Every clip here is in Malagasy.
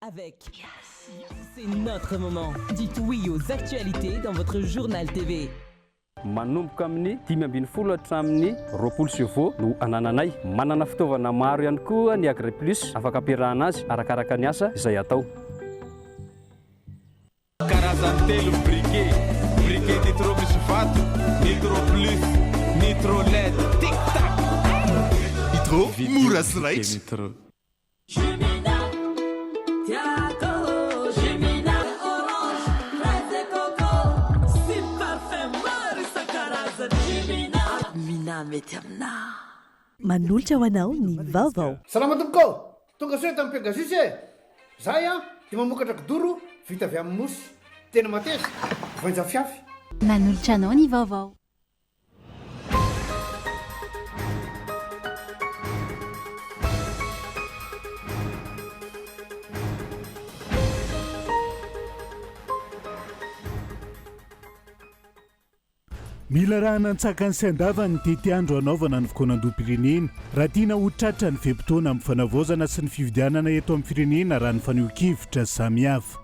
Avec C'est notre moment. Dites oui aux actualités dans votre journal TV. Manomboka amin'ny 15 hatramin'ny 20 chevaux no anananay. Manana fitaovana maro ihany koa ny Agriplus afaka ampiarahana azy arakaraka ny asa izay atao. Karazany telo ny briquet, briquet nitro misy vato, nitro plus, nitro led, tic tac! Nitro, mora sy raitra. Manolotra ho anao ny vaovao. Salama tompoko ô! Tonga soa eto amin'ny Pegasus e! Zahay an dia mamokatra kidoro vita avy amin'ny mousse. Tena mateza, voainjafiafy. Manolotra anao ny vaovao. Mila arahana an-tsakany sy an-davany ny tetiandro hanaovana ny fikaonandoham-pirenena raha tiana ho tratra ny fe-potoana amin'ny fanavaozana sy ny fifidianana eto amin'ny firenena raha ny fanehoan-kevitra samihafa.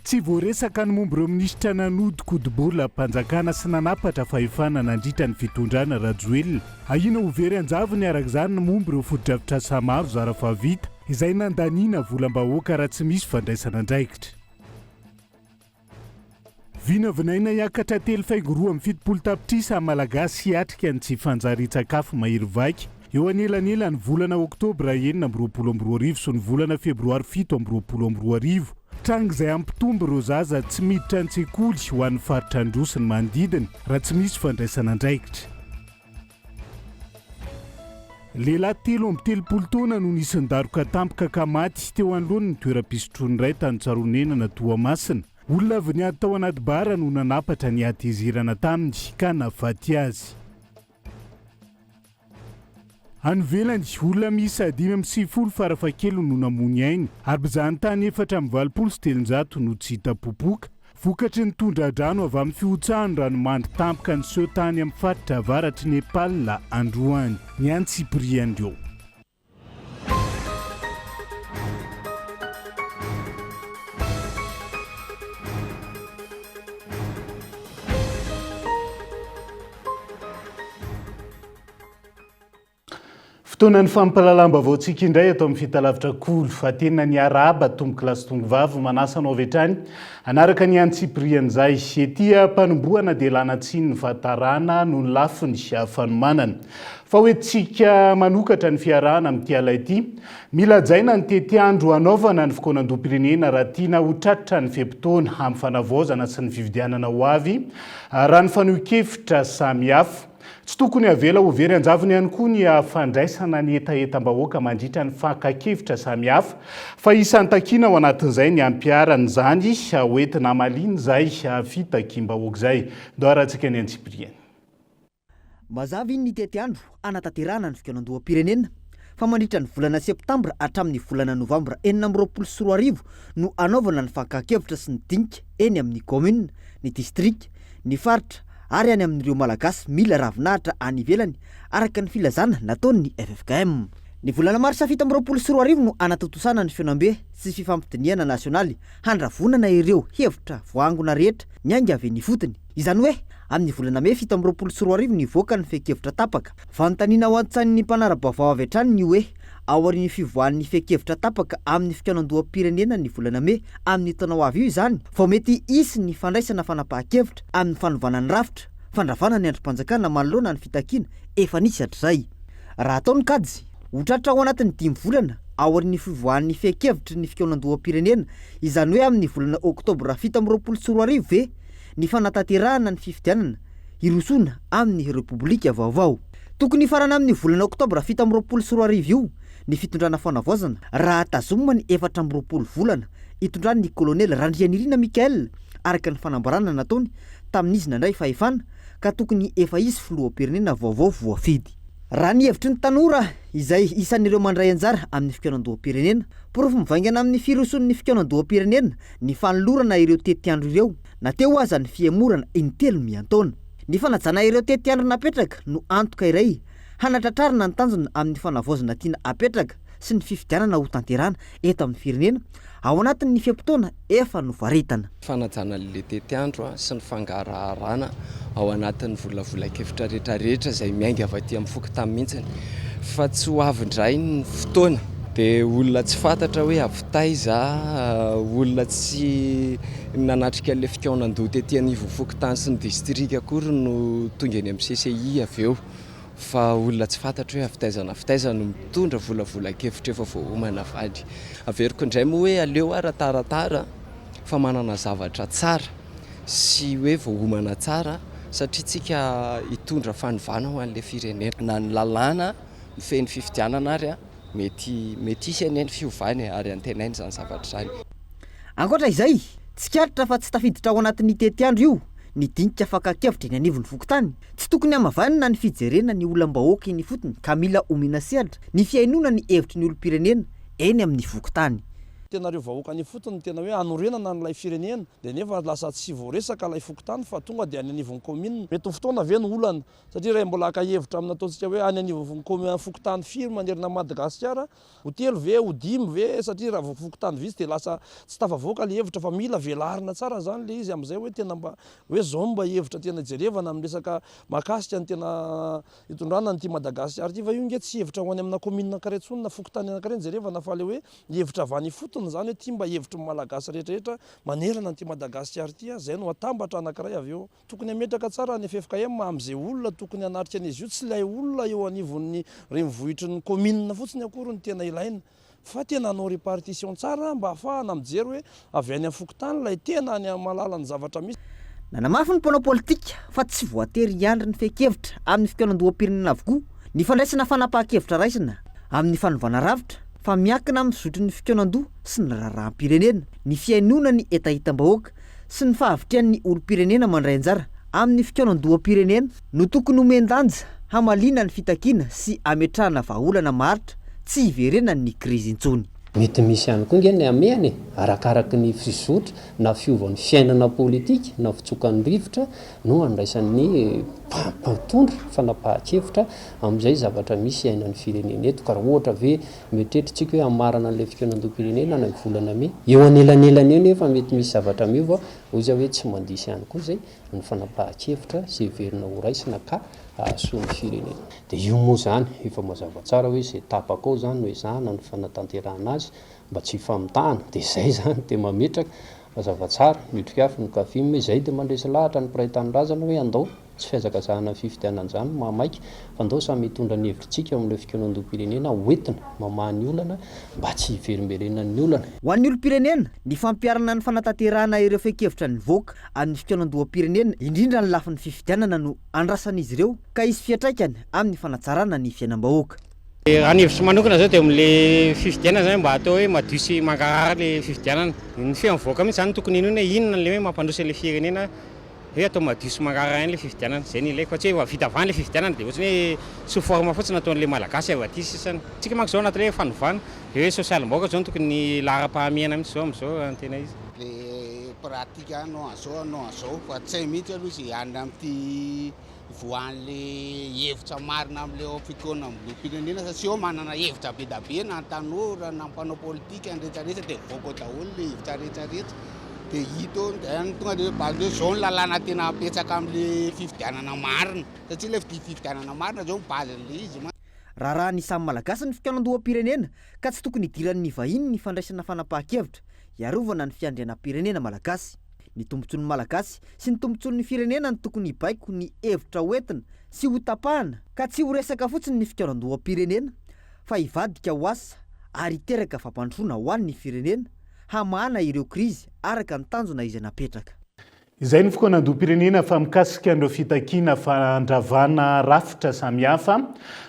Tsy voaresaka ny momba ireo minisitra nanodinkodim-bolam-panjakana sy nanapatra fahefana nandritra ny fitondrana Rajoelina. Ahiana ho very an-javony araka izany ny momba ireo fotodrafitrasa maro zara fa vita izay nandaniana volam-bahoaka raha tsy misy fandraisana andraikitra. Vinavinaina hiakatra 3 faingo 72 tapitrisa Malagasy hiatrika ny tsy fanjarian-tsakafo mahery vaika eo anelanelan'ny volana oktobra 2026 sy ny volana febroary 2027. Tranga izay hampitombo ireo zaza tsy miditra an-tsekoly ho an'ny faritra Androy sy ny manodidina raha tsy misy fandraisana andraikitra. Lehilahy 33 taona no nisy nidaroka tampoka ka maty teo anoloan'ny toeram-pisotroana iray tany Tsaronenana Toamasina. Olona avy niady tao anaty bara no nanapatra ny hatezerana taminy ka nahafaty azy. Any ivelany, olona miisa 95 farafahakeliny no namoy ny ainy ary mpizahantany 384 no tsy hita popoka vokatry ny tondra-drano avy amin'ny fihotsahan'ny ranomandry tampoka niseho tany amin'ny faritra avaratr'i Nepal androany. Ny antsipirian'ireo. Fotoanan'ny fampahalalam-baovaontsika indray eto amin'ny Fitalavitra Kolo. Fa tena niarahaba tompokolahy sy tongovavy, manasa anao avy hatrany hanaraka ny antsipirian'izay. Ety am-panombohana dia lana tsiny ny fahatarana noho ny lafiny fanomanana. Fa hoentintsika manokatra ny fiarahana amin'ity ala ity. Mila hajaina ny tetiandro hanaovana ny fikaonandoham-pirenena raha tiana ho tratra ny fe-potoana amin'ny fanavaozana sy ny fifidianana ho avy, raha ny fanehoan-kevitra samihafa. Tsy tokony havela ho very an-javony ihany koa ny fandraisana ny hetahetam-bahoaka mandritra ny fakan-kevitra samihafa, fa isan'ny takiana ao anatin'izay ny hampiharana izany hoentina hamaliana izay fitakiam-bahoaka izay. Ndao arahantsika ny antsipiriany. Mazava iny ny tetiandro hanatanterahana ny fikaonandoham-pirenena fa mandritra ny volana septambra hatramin'ny volana novambra 2026 no hanaovana ny fankahan-kevitra sy ny dinika eny amin'ny kaominina, ny distrika, ny faritra ary any amin'ireo Malagasy mila ravinahitra any ivelany, araka ny filazana nataon'ny ffkm. Ny volana marsa 2027 no hanatontosana ny fihaonambe sy fifampidinihana nasionaly handravonana ireo hevitra voaangona rehetra miainga avy eny ifotony. Izany hoe, amin'ny volana mey 2027 no hivoaka ny fehin-kevitra tapaka. Fanontaniana ao an-tsain'ny mpanara-baovao avy hatrany ny hoe, aorian'ny fivoahan'ny fehin-kevitra tapaka amin'ny fikaonandoham-pirenena ny volana mey amin'ny taona ho avy io izany vao mety hisy ny fandraisana fanapahan-kevitra amin'ny fanovana ny rafitra, fandravana ny andrim-panjakana manoloana ny fitakiana efa nisy hatrizay. Raha atao ny kajy, ho tratra ao anatin'ny dimy volana aorian'ny fivoahan'ny fehin-kevitry ny fikaonandoham-pirenena, izany hoe amin'ny volana oktobra 2027 ve ny fanatanterahana ny fifidianana hirosoana amin'ny Repoblika vaovao. Tokony hifarana amin'ny volana oktobra 2027 io ny fitondrana fanavaozana raha tazomina ny 24 volana itondran'ny kolonely Randrianirina Michael araka ny fanambarana nataony tamin'izy nandray fahefana ka tokony efa hisy filoham-pirenena vaovao voafidy. Raha ny hevitry ny tanora izay isan'ireo mandray anjara amin'ny fikaonandoham-pirenena, porofo mivaingana amin'ny firosoan'ny fikaonandoham-pirenena ny fanolorana ireo tetiandro ireo na teo aza ny fihemorana intelo miantaona. Ny fanajana ireo tetiandro napetraka no antoka iray hanatratrarana ny tanjona amin'ny fanavaozana tiana apetraka. sy ny fifidianana hotanterahana eto amin'ny firenena ao anatin'ny fe-potoana efa nofaritana. Fanajana an'ilay tetiandro sy ny fangaraharana ao anatin'ny volavolan-kevitra rehetrarehetra izay miainga avy aty amin'ny fokontany mihitsy fa tsy ho avy indray ny fotoana dia olona tsy fantatra hoe avy taiza, olona tsy nanatrika an'ilay fikaonan-doha tety anivon'ny fokontany sy ny distrika akory no tonga eny amin'ny CCI avy eo fa olona tsy fantatra hoe avy taiza na avy taiza no mitondra volavolan-kevitra efa voaomana avy any. Averiko indray moa hoe aleo ara taratara fa manana zavatra tsara sy hoe voaomana tsara satria tsika hitondra fanovana ho an'ilay firenena. Na ny lalàna mifehy ny fifidianana ary mety mety hisy anie ny fiovana e, ary antenaina izany zavatra izany. Ankoatra izay, tsikaritra fa tsy tafiditra ao anatin'ny tetiandro io ny dinika fakan-kevitra eny anivon'ny fokontany. Tsy tokony hamavanina ny fijerena ny olam-bahoaka eny ifotony ka mila omena sehatra ny fihainoana ny hevitry ny olom-pirenena eny amin'ny fokontany. Tena ireo vahoaka any ifotony no tena hoe hanorenana an'ilay firenena dia nefa lasa tsy voaresaka ilay fokontany fa tonga dia any anivon'ny kaominina. Mety ho fotoana ve no olana? Satria raha mbola haka hevitra amin'ny ataontsika hoe any anivon'ny kaominina fokontany firy manerana an'i Madagasikara? Ho telo ve? Ho dimy ve? Satria raha vao fokontany vitsy dia lasa tsy tafavoaka ilay hevitra fa mila velarina tsara izany ilay izy amin'izay hoe tena mba hoe izao no mba hevitra tena ijerevana amin'ny resaka mahakasika ny tena hitondrana an'ity Madagasikara ity fa io nge tsy hevitra ho any amina kaominina anankiray intsony na fokontany anankiray no jerevana fa ilay hoe hevitra avy any ifotony izany hoe ity mba hevitry ny Malagasy rehetrarehetra manerana an'ity Madagasikara ity izay no atambatra anankiray avy eo. Tokony hametraka tsara ny ffkm amin'izay olona tokony hanatrika an'izy io, tsy ilay olona eo anivon'ny renivohitry ny kaominina fotsiny akory no tena ilaina fa tena hanao repartition tsara mba hahafahana mijery hoe avy any amin'ny fokontany ilay tena any mahalala ny zavatra misy. Nanamafy ny mpanao politika fa tsy voatery hiandry ny fehin-kevitra amin'ny fikaonandoham-pirenena avokoa ny fandraisana fanapahan-kevitra raisina amin'ny fanovana rafitra fa miankina amin'ny fizotry ny fikaonandoha sy ny raharaham-pirenena ny fihainoana ny hetahetam-bahoaka sy ny fahavitrihan'ny olom-pirenena mandray anjara amin'ny fikaonandoham-pirenena no tokony homen-danja hamaliana ny fitakiana sy hametrahana vahaolana maharitra tsy hiverenan'ny krizy intsony. Mety misy ihany koa nge ny hamehana e, arakaraky ny fizotra na fiovan'ny fiainana politika na fitsokan'ny rivotra no andraisan'ny mpitondra fanapahan-kevitra amin'izay zavatra misy iainan'ny firenena eto. Ka raha ohatra ve Mieritreritra isika hoe hamarana an'ilay fikaonandoham-pirenena any amin'ny volana mey. Eo anelanelany eo nefa mety misy zavatra miova, hoy izaho hoe tsy mandiso ihany koa izay ny fanapahan-kevitra izay heverina ho raisina ka hahasoa ny firenena. Dia io moa izany efa mazava tsara hoe izay tapaka ao izany no ezahana ny fanatanterahana azy mba tsy hifamitahana. Dia izay izany dia mametraka mazava tsara ny otrikafo ny Cafim izay dia mandresy lahatra ny mpiray tanindrazana hoe andao Tsy fihazakazahana ny fifidianana izany no mahamaika fa ndao samy hitondra ny hevitritsika ao amin'ireo fikaonandoham-pirenena hoentina mamaha ny olana mba tsy hiverimberenan'ny olana. Ho an'ny olom-pirenena, ny fampiharana ny fanatanterahana ireo fehin-kevitra nivoaka amin'ny fikaonandoham-pirenena, indrindra ny lafiny fifidianana no andrasan'izy ireo ka hisy fiantraikany amin'ny fanatsarana ny fiainam-bahoaka. Raha ny hevitro manokana zao dia amin'le fifidianana zany mba atao hoe madio sy mangarahara le fifidianana. Ny feo mivoaka mihitsy zany tokony henoina hoe inona le hoe mampandroso an'le firenena. Hoe atao madio sy mangarahara ihany le fifidianana, zay no ilaiko fa tsy hoe efa vita avy any le fifidianana de ohatrany hoe sous forme fotsiny nataon'le malagasy avy aty sisa. Tsika manko zao anatin'ny hoe fanovana, de hoe sosialim-bahoaka zao no tokony laharam-pahamehana mihitsy zao am'zao raha ny tena izy. Le pratique hanao an'zao hanao an'zao fa tsy hay mihitsy aloha izay hanina amin'ity ivoahan'le hevitra marina amin'le ao fikaonambolam-pirenena satria eo manana hevitra be da be na ny tanora na ny mpanao politika ny rehetra rehetra dia mivoaka ao daholo le hevitra rehetra rehetra dia hita eo dia any tonga dia base hoe zao ny lalàna tena apetsaka amin'le fifidianana marina satria le fifidianana marina zao ny base-n'le izy mantsy. Raharahan'ny samy Malagasy ny fikaonandoham-pirenena ka tsy tokony hidiran'ny vahiny ny fandraisana fanapahan-kevitra hiarovana ny fiandrianam-pirenena malagasy. Ny tombontsoan'ny Malagasy sy ny tombontsoan'ny firenena no tokony hibaiko ny hevitra hoentina sy hotapahana ka tsy ho resaka fotsiny ny fikaonandoham-pirenena fa hivadika ho asa ary hiteraka fampandrosoana ho an'ny firenena hamahana ireo krizy araka ny tanjona izay napetraka. Izay ny fikaonandoham-pirenena fa mikasika an'ireo fitakiana fandravana rafitra samihafa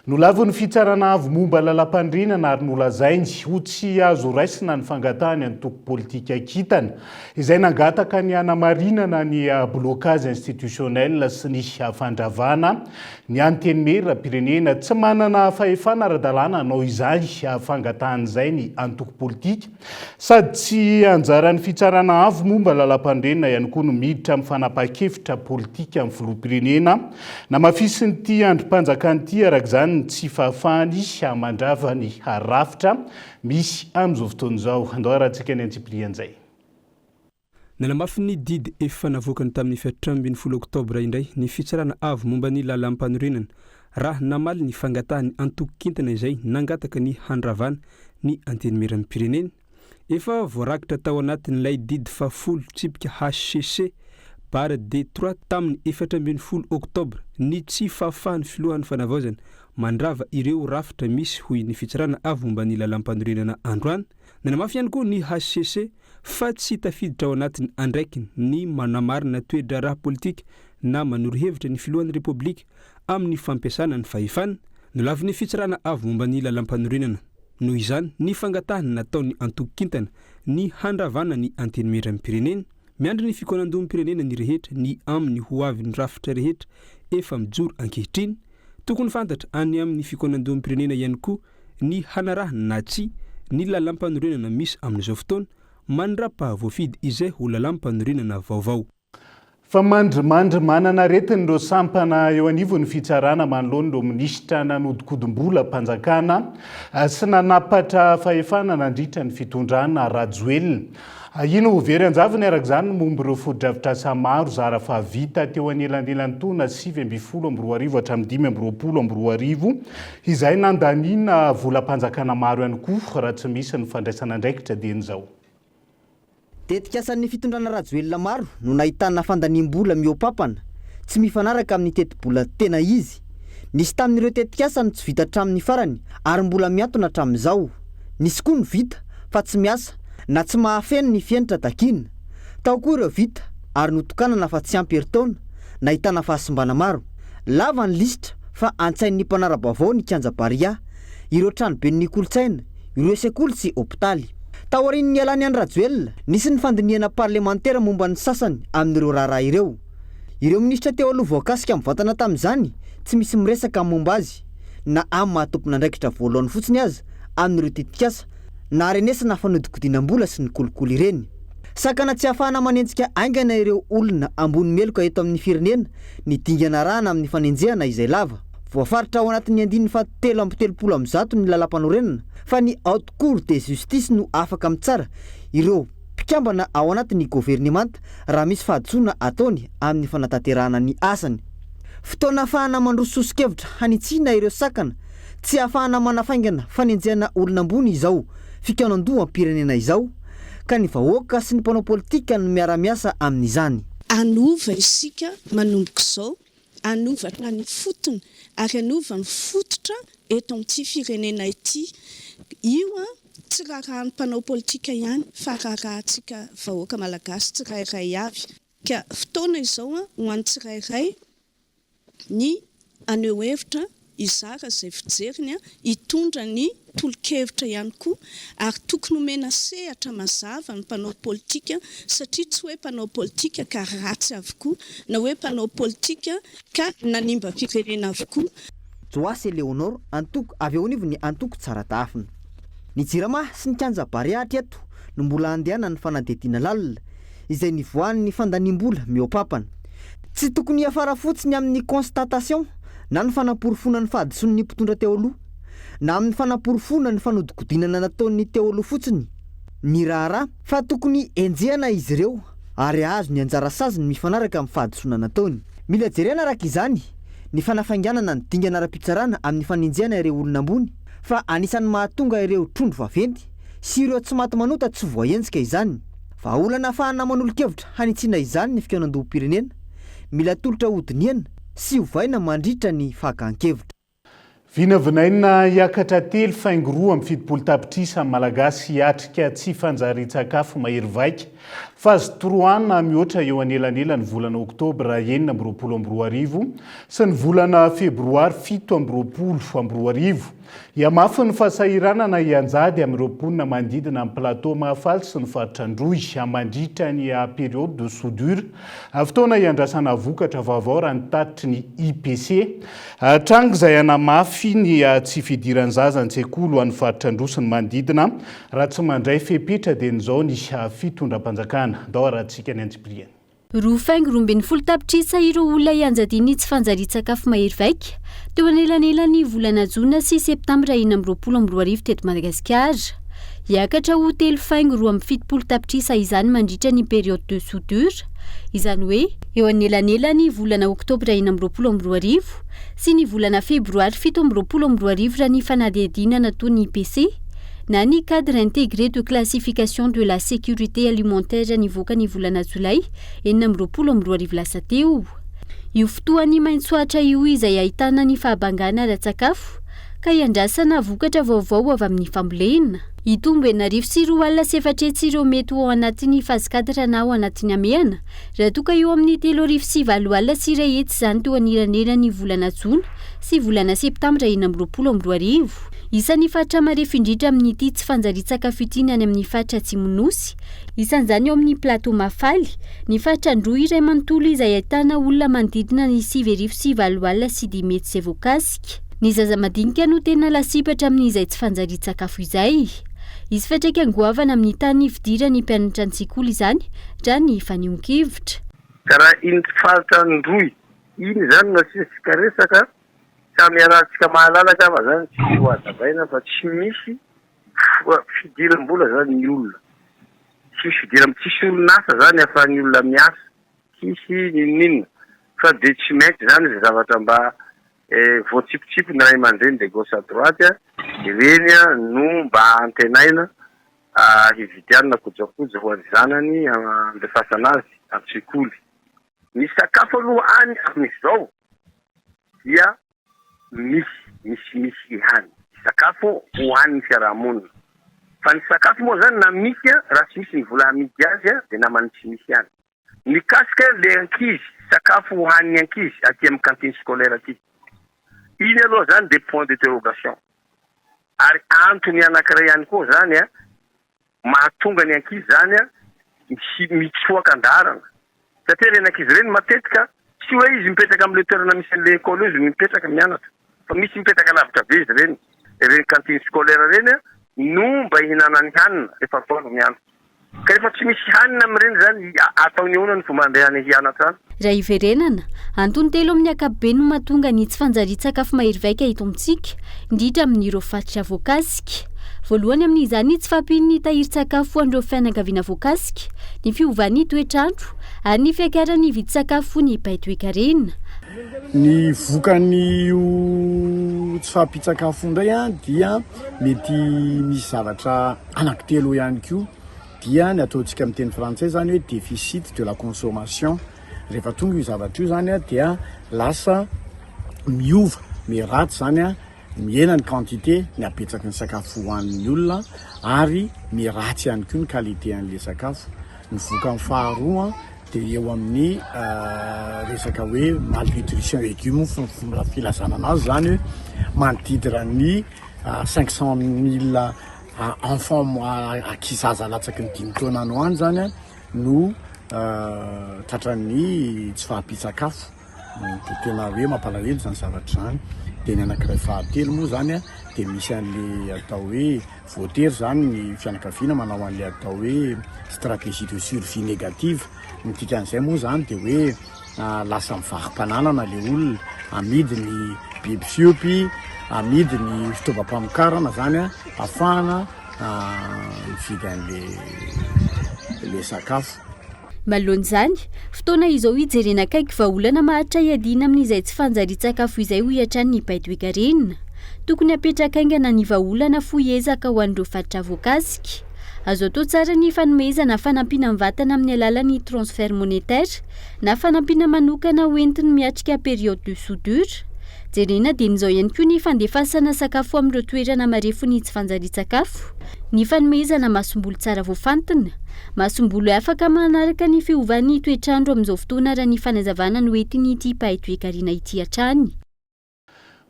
Nolavin'ny Fitsarana Avo momba ny Lalàmpanorenana ary nolazainy ho tsy azo raisina ny fangatahany antoko politika Kintana, izay nangataka ny hanamarinana ny blocage institutionnel sy ny fandravana ny Antenimierampirenena. Tsy manana fahefana ara-dalàna hanao izany fangatahana izay ny antoko politika, sady tsy anjaran'ny Fitsarana Avo momba ny Lalàmpanorenana ihany koa no miditra. tafiditra amin'ny fanapahan-kevitra politika amin'ny filoham-pirenena. Namafisin'ity andrim-panjakana ity araka izany ny tsy fahafahany mandrava ny rafitra misy amin'izao fotoana izao. Andao harahantsika ny antsipirian'izay. Nanamafy ny didy efa navoakany tamin'ny 14 oktobra indray ny Fitsarana Avo momba ny Lalàmpanorenana raha namaly ny fangatahan'ny antoko Kintana izay nangataka ny handravana ny Antenimierampirenena. Efa voarakitra tao anatin'ilay didy fahafolo tsipika hcc barre D trois tamin'ny 14 oktobra ny tsy fahafahan'ny filohan'ny Fanavaozana mandrava ireo rafitra misy hoy ny Fitsarana Avo momba ny Lalàmpanorenana androany. Nanamafy ihany koa ny hcc fa tsy tafiditra ao anatin'ny andraikiny ny manamarina toe-draharaha politika na manoro hevitra ny filohan'ny Repoblika amin'ny fampiasana ny fahefana. Nolavin'ny Fitsarana Avo momba ny Lalàmpanorenana, noho izany, ny fangatahana nataon'ny antoko Kintana ny handravana ny Antenimierampirenena. Miandry ny fikaonandoham-pirenena ny rehetra ny amin'ny ho avin'ny rafitra rehetra efa mijoro ankehitriny. Tokony fantatra any amin'ny fikaonandoham-pirenena ihany koa ny hanarahana na tsia ny lalàmpanorenana misy amin'izao fotoana mandra-pahavoafidy izay ho lalàmpanorenana vaovao. Fa mandrimandry manana aretina ireo sampana eo anivon'ny fitsarana manoloana ireo minisitra nanodinkodim-bolam-panjakana sy nanapatra fahefana nandritra ny fitondrana Rajoelina. Ahiana ho very an-javony araka izany ny momba ireo fotodrafitrasa maro zara fa vita teo anelanelan'ny taona 2019 hatramin'ny 2025 izay nandaniana volam-panjakana maro ihany koa raha tsy misy ny fandraisana andraikitra dieny izao. Tetikasan'ny fitondrana Rajoelina maro no nahitana fandaniam-bola mihoa-pampana, tsy mifanaraka amin'ny tetibola tena izy. Nisy tamin'ireo tetikasa no tsy vita hatramin'ny farany ary mbola mihantona hatramin'izao. Nisy koa ny vita fa tsy miasa na tsy mahafeno ny fenitra takiana. Tao koa ireo vita ary notokanana fa tsy ampy herintaona, nahitana fahasimbana maro. Lava ny lisitra fa antsain'ny mpanara-baovao ny kianja Barea, ireo tranoben'ny kolontsaina, ireo sekoly sy hopitaly. Taorian'ny nialan'i Andry Rajoelina, nisy ny fandinihana parlemantera momba ny sasany amin'ireo raharaha ireo. Ireo minisitra teo aloha voakasika mivantana tamin'izany tsy misy miresaka momba azy na amin'ny maha tompon'andraikitra voalohany fotsiny aza amin'ireo tetikasa naharenesana fanodikodinam-bola sy ny kolikoly ireny. Sakana tsy ahafahana manenjika haingana ireo olona ambony meloka eto amin'ny firenena ny dingana arahana amin'ny fanenjehana izay lava. Voafaritra ao anatin'ny andininy faha 133 ny lalàmpanorenana fa ny Haute Cour de Justice no afaka mitsara ireo mpikambana ao anatin'ny governemanta raha misy fahadisoana ataony amin'ny fanatanterahana ny asany. Fotoana ahafahana mandroso soso-kevitra hanitsiana ireo sakana tsy ahafahana manafaingana fanenjehana olona ambony izao fikaonandoham-pirenena izao ka ny vahoaka sy ny mpanao politika no miara-miasa amin'izany. Hanova isika manomboka izao, hanova hatrany ifotony ary hanova ny fototra eto amin'ity firenena ity. Io tsy raharahan'ny mpanao politika ihany fa raharahantsika vahoaka malagasy tsirairay avy. Ka fotoana izao ho an'ny tsirairay ny haneho hevitra, hizara izay fijeriny, hitondra ny tolo-kevitra ihany koa ary tokony homena sehatra mazava ny mpanao politika satria tsy hoe mpanao politika ka ratsy avokoa na hoe mpanao politika ka nanimba firenena avokoa. Joasy Eleonore, antoko avy eo anivon'ny antoko Tsaratahafina. Ny Jirama sy ny kianja Barea hatreto no mbola andehanan'ny fanadihadiana lalina, izay nivoahan'ny fandaniam-bola mihoa-pampana. Tsy tokony hiafara fotsiny amin'ny constatation na ny fanaporofoana ny fahadisoan'ny mpitondra teo aloha, na amin'ny fanaporofoana ny fanodikodinana nataon'ny teo aloha fotsiny ny raharaha, fa tokony henjehana izy ireo ary hahazo ny anjara saziny mifanaraka amin'ny fahadisoana nataony. Mila jerena araka izany ny fanafainganana ny dingana ara-pitsarana amin'ny fanenjehana ireo olona ambony fa anisan'ny mahatonga ireo trondro vaventy sy ireo tsy maty manota tsy voahenjika izany. Vahaolana ahafahana manolo-kevitra hanitsiana izany ny fikaonandoham-pirenena, mila atolotra hodinihana sy ovaina mandritra ny fakan-kevitra. Vinavinaina hiakatra telo faingo 72 tapitrisa ny Malagasy hiatrika tsy fanjarian-tsakafo mahery vaika, phase trois na mihoatra eo anelanelan'ny volana oktobra 2026 sy ny volana febroary 2027. Hihamafy ny fahasahiranana hianjady amin'ireo mponina manodidina ny Plateau Mahafaly sy ny faritra Androy mandritra ny période de soudure, fotoana hiandrasana vokatra vaovao raha ny tatitry ny IPC. Tranga izay hanamafy ny tsy fidiran'ny zaza an-tsekoly ho an'ny faritra Androy sy ny manodidina raha tsy mandray fepetra dieny izao ny fitondram-panjakana. Ndao arahantsika ny antsipiriany. Roa faingo 12 tapitrisa ireo olona ianjadian'ny tsy fanjarian-tsakafo mahery vaika teo anelanelan'ny volana jona sy septambra 2026 teto Madagasikara. Hiakatra ho telo faingo 72 tapitrisa izany mandritra ny période de soudure, izany hoe eo anelanelan'ny volana oktobra 2026 sy ny volana febroary 2027 raha ny fanadihadiana nataon'ny IPC na ny cadre intégré de classification de la sécurité alimentaire nivoaka ny volana jolay 2026 lasa teo. Io fotoan'ny maitsoahitra io izay ahitana ny fahabangana ara-tsakafo ka iandrasana vokatra vaovao avy amin'ny fambolena. Hitombo 420 ireo mety ho ao anatin'ny phase cadre na ao anatin'ny hamehana raha toa ka eo amin'ny 130 100 izany teo anelanelan'ny volana jona sy volana septambra 2026. Isan'ny faritra marefo indrindra amin'ity tsy fanjarian-tsakafo ity ny any amin'ny faritra Atsimon'ny Nosy. Isan'izany eo amin'ny plateau Mahafaly, ny faritra Androy iray manontolo izay ahitana olona manodidina ny 580 500 izay voakasika. Ny zaza madinika no tena lasibatra amin'izay tsy fanjarian-tsakafo izay. Hisy fiantraikany goavana amin'ny tany fidiran'ny mpianatra an-tsekoly izany raha ny fanehoan-kevitra. Ka raha iny faritra Androy iny izany no asiantsika resaka, Samy iarahantsika mahalala angamba zany tsy ho hazavaina fa tsy misy fidiram-bola zany ny olona, tsy misy fidiram tsisy orinasa zany ahafahan'ny olona miasa, tsisy n'inon'inona fa de tsy maintsy zany ze zavatra mba voatsipotsipony ray aman-dreny de gauche à droite ireny no mba antenaina hividianana kojakoja ho an'ny zanany andefasana azy an-tsekoly. Ny sakafo aloha any amin'izao dia misy, misimisy ihany sakafo hohanin'ny fiarahamonina. Fa ny sakafo moa zany na misy raha tsy misy ny vola hamidy azy dia naman'ny tsy misy ihany. Mikasika le ankizy, sakafo hohanin'ny ankizy aty amin'ny cantine scolaire aty. Iny aloha zany dia point d'interrogation. Ary antony anankiray ihany koa zany mahatonga ny ankizy zany hi mitsoaka an-dalana satria ireny ankizy ireny matetika tsy hoe izy mipetraka amin'ilay toerana misy an'ilay école io izy no mipetraka mianatra fa misy mipetraka lavitra be izy ireny, ireny cantine scolaire ireny no mba ihinanany hanina rehefa atoandro ny andro ka rehefa tsy misy hanina amin'ireny zany ataony ahoana ny fomba andehany hianatra any? Raha hiverenana, antony telo amin'ny ankapobeny no mahatonga ny tsy fanjarian-tsakafo mahery vaika eto amintsika, indrindra amin'ireo faritra voakasika. Voalohany amin'izany ny tsy fahampian'ny tahirin-tsakafo ho an'ireo fianakaviana voakasika, ny fiovan'ny toetr'andro ary ny fiakaran'ny vidin-tsakafo ny mpahay toekarena. Ny vokan'io tsy fahampian-tsakafo io indray dia mety misy zavatra anankitelo ihany koa. dia ny ataontsika amin'ny teny frantsay zany hoe deficit de la consommation, rehefa tonga io zavatra io zany dia lasa miova, miharatsy zany, mihena ny quantité, ny habetsaky ny sakafo hohanin'ny olona ary miharatsy ihany koa ny qualité an'le sakafo. Ny vokany faharoa dia eo amin'ny resaka hoe malnutrition aiguë moa fomba filazana anazy zany hoe manodidina ny 500 000 Enfant ankizy zaza latsaky ny dimy taona any ho any zany no tratran'ny tsy fahampian-tsakafo, de tena hoe mampalahelo zany zavatra zany, de ny anakiray fahatelo moa zany de misy an'le atao hoe voatery zany ny fianakaviana manao an'le atao hoe stratégie de survie négative, ny dikan'izay moa zany de hoe lasa mivaro-pananana le olona, amidy ny biby fiompy, amidy ny fitaovam-pamokarana zany ahafahana mividy an'le le sakafo. Manoloana izany, fotoana izao hijerena akaiky vahaolana maharitra hiadiana amin'izay tsy fanjarian-tsakafo izay hoy hatrany ny mpahay toekarena. Tokony hapetraka haingana ny vahaolana fohy ezaka ho an'ireo faritra voakasika. Azo atao tsara ny fanomezana fanampiana mivantana amin'ny alalan'ny transfert monétaire na fanampiana manokana ho entiny miatrika période de soudure. Jerena dieny izao ihany koa ny fandefasana sakafo amin'ireo toerana marefo ny tsy fanjarian-tsakafo, ny fanomezana masomboly tsara voafantina, masomboly afaka manaraka ny fiovan'ny toetr'andro amin'izao fotoana raha ny fanazavana noentin'ity mpahay toekarena ity hatrany.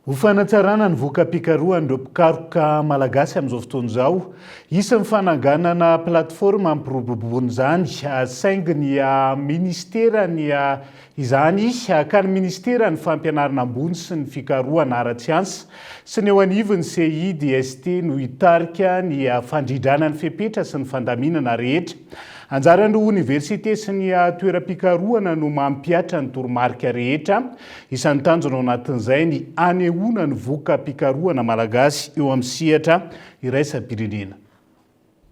Ho fanatsarana ny voka-pikarohan'ireo mpikaroka malagasy amin'izao fotoana izao, hisy ny fananganana plateforme hampiroboroboana izany, saingy ny minisiteran'ny Izany ka ny Minisiteran'ny Fampianarana Ambony sy ny Fikarohana ara-tsiansa sy ny eo anivon'ny CIDST no hitarika ny fandrindrana ny fepetra sy ny fandaminana rehetra. Anjaran'ireo oniversite sy ny toeram-pikarohana no mampihatra ny toromarika rehetra. Isan'ny tanjona ao anatin'izay ny hanehoana ny voka-pikarohana malagasy eo amin'ny sehatra iraisam-pirenena.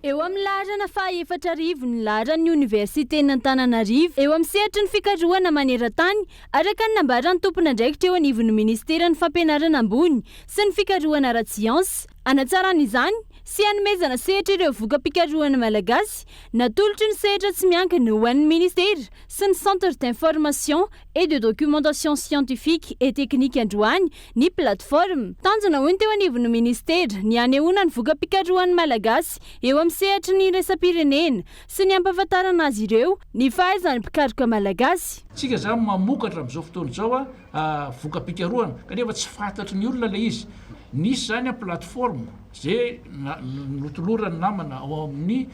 Eo amin'ny laharana faha 4000 ny laharan'ny Oniversiten'Antananarivo eo amin'ny sehatry ny fikarohana maneran-tany, araka ny nambaran'ny tompon'andraikitra eo anivon'ny Ministeran'ny Fampianarana ambony sy ny fikarohana ara-tsiansa. Hanatsarana izany sy hanomezana sehatra ireo voka-pikarohana malagasy natolotry ny sehatra tsy miankina ho an'ny Ministera sy ny Centre d'information et de documentation scientifique et technique androany ny plateforme. Tanjona hoy ny teo anivon'ny minisitera ny hanehoana ny voka-pikarohan'ny Malagasy eo amin'ny sehatry ny iraisam-pirenena sy ny hampahafantarana azy ireo ny fahaizan'ny mpikaroka Malagasy. Tsika zany mamokatra amin'izao fotoana izao voka-pikarohana kanefa tsy fantatry ny olona ilay izy. Nisy zany plateforme izay notoloran'ny namana ao amin'ny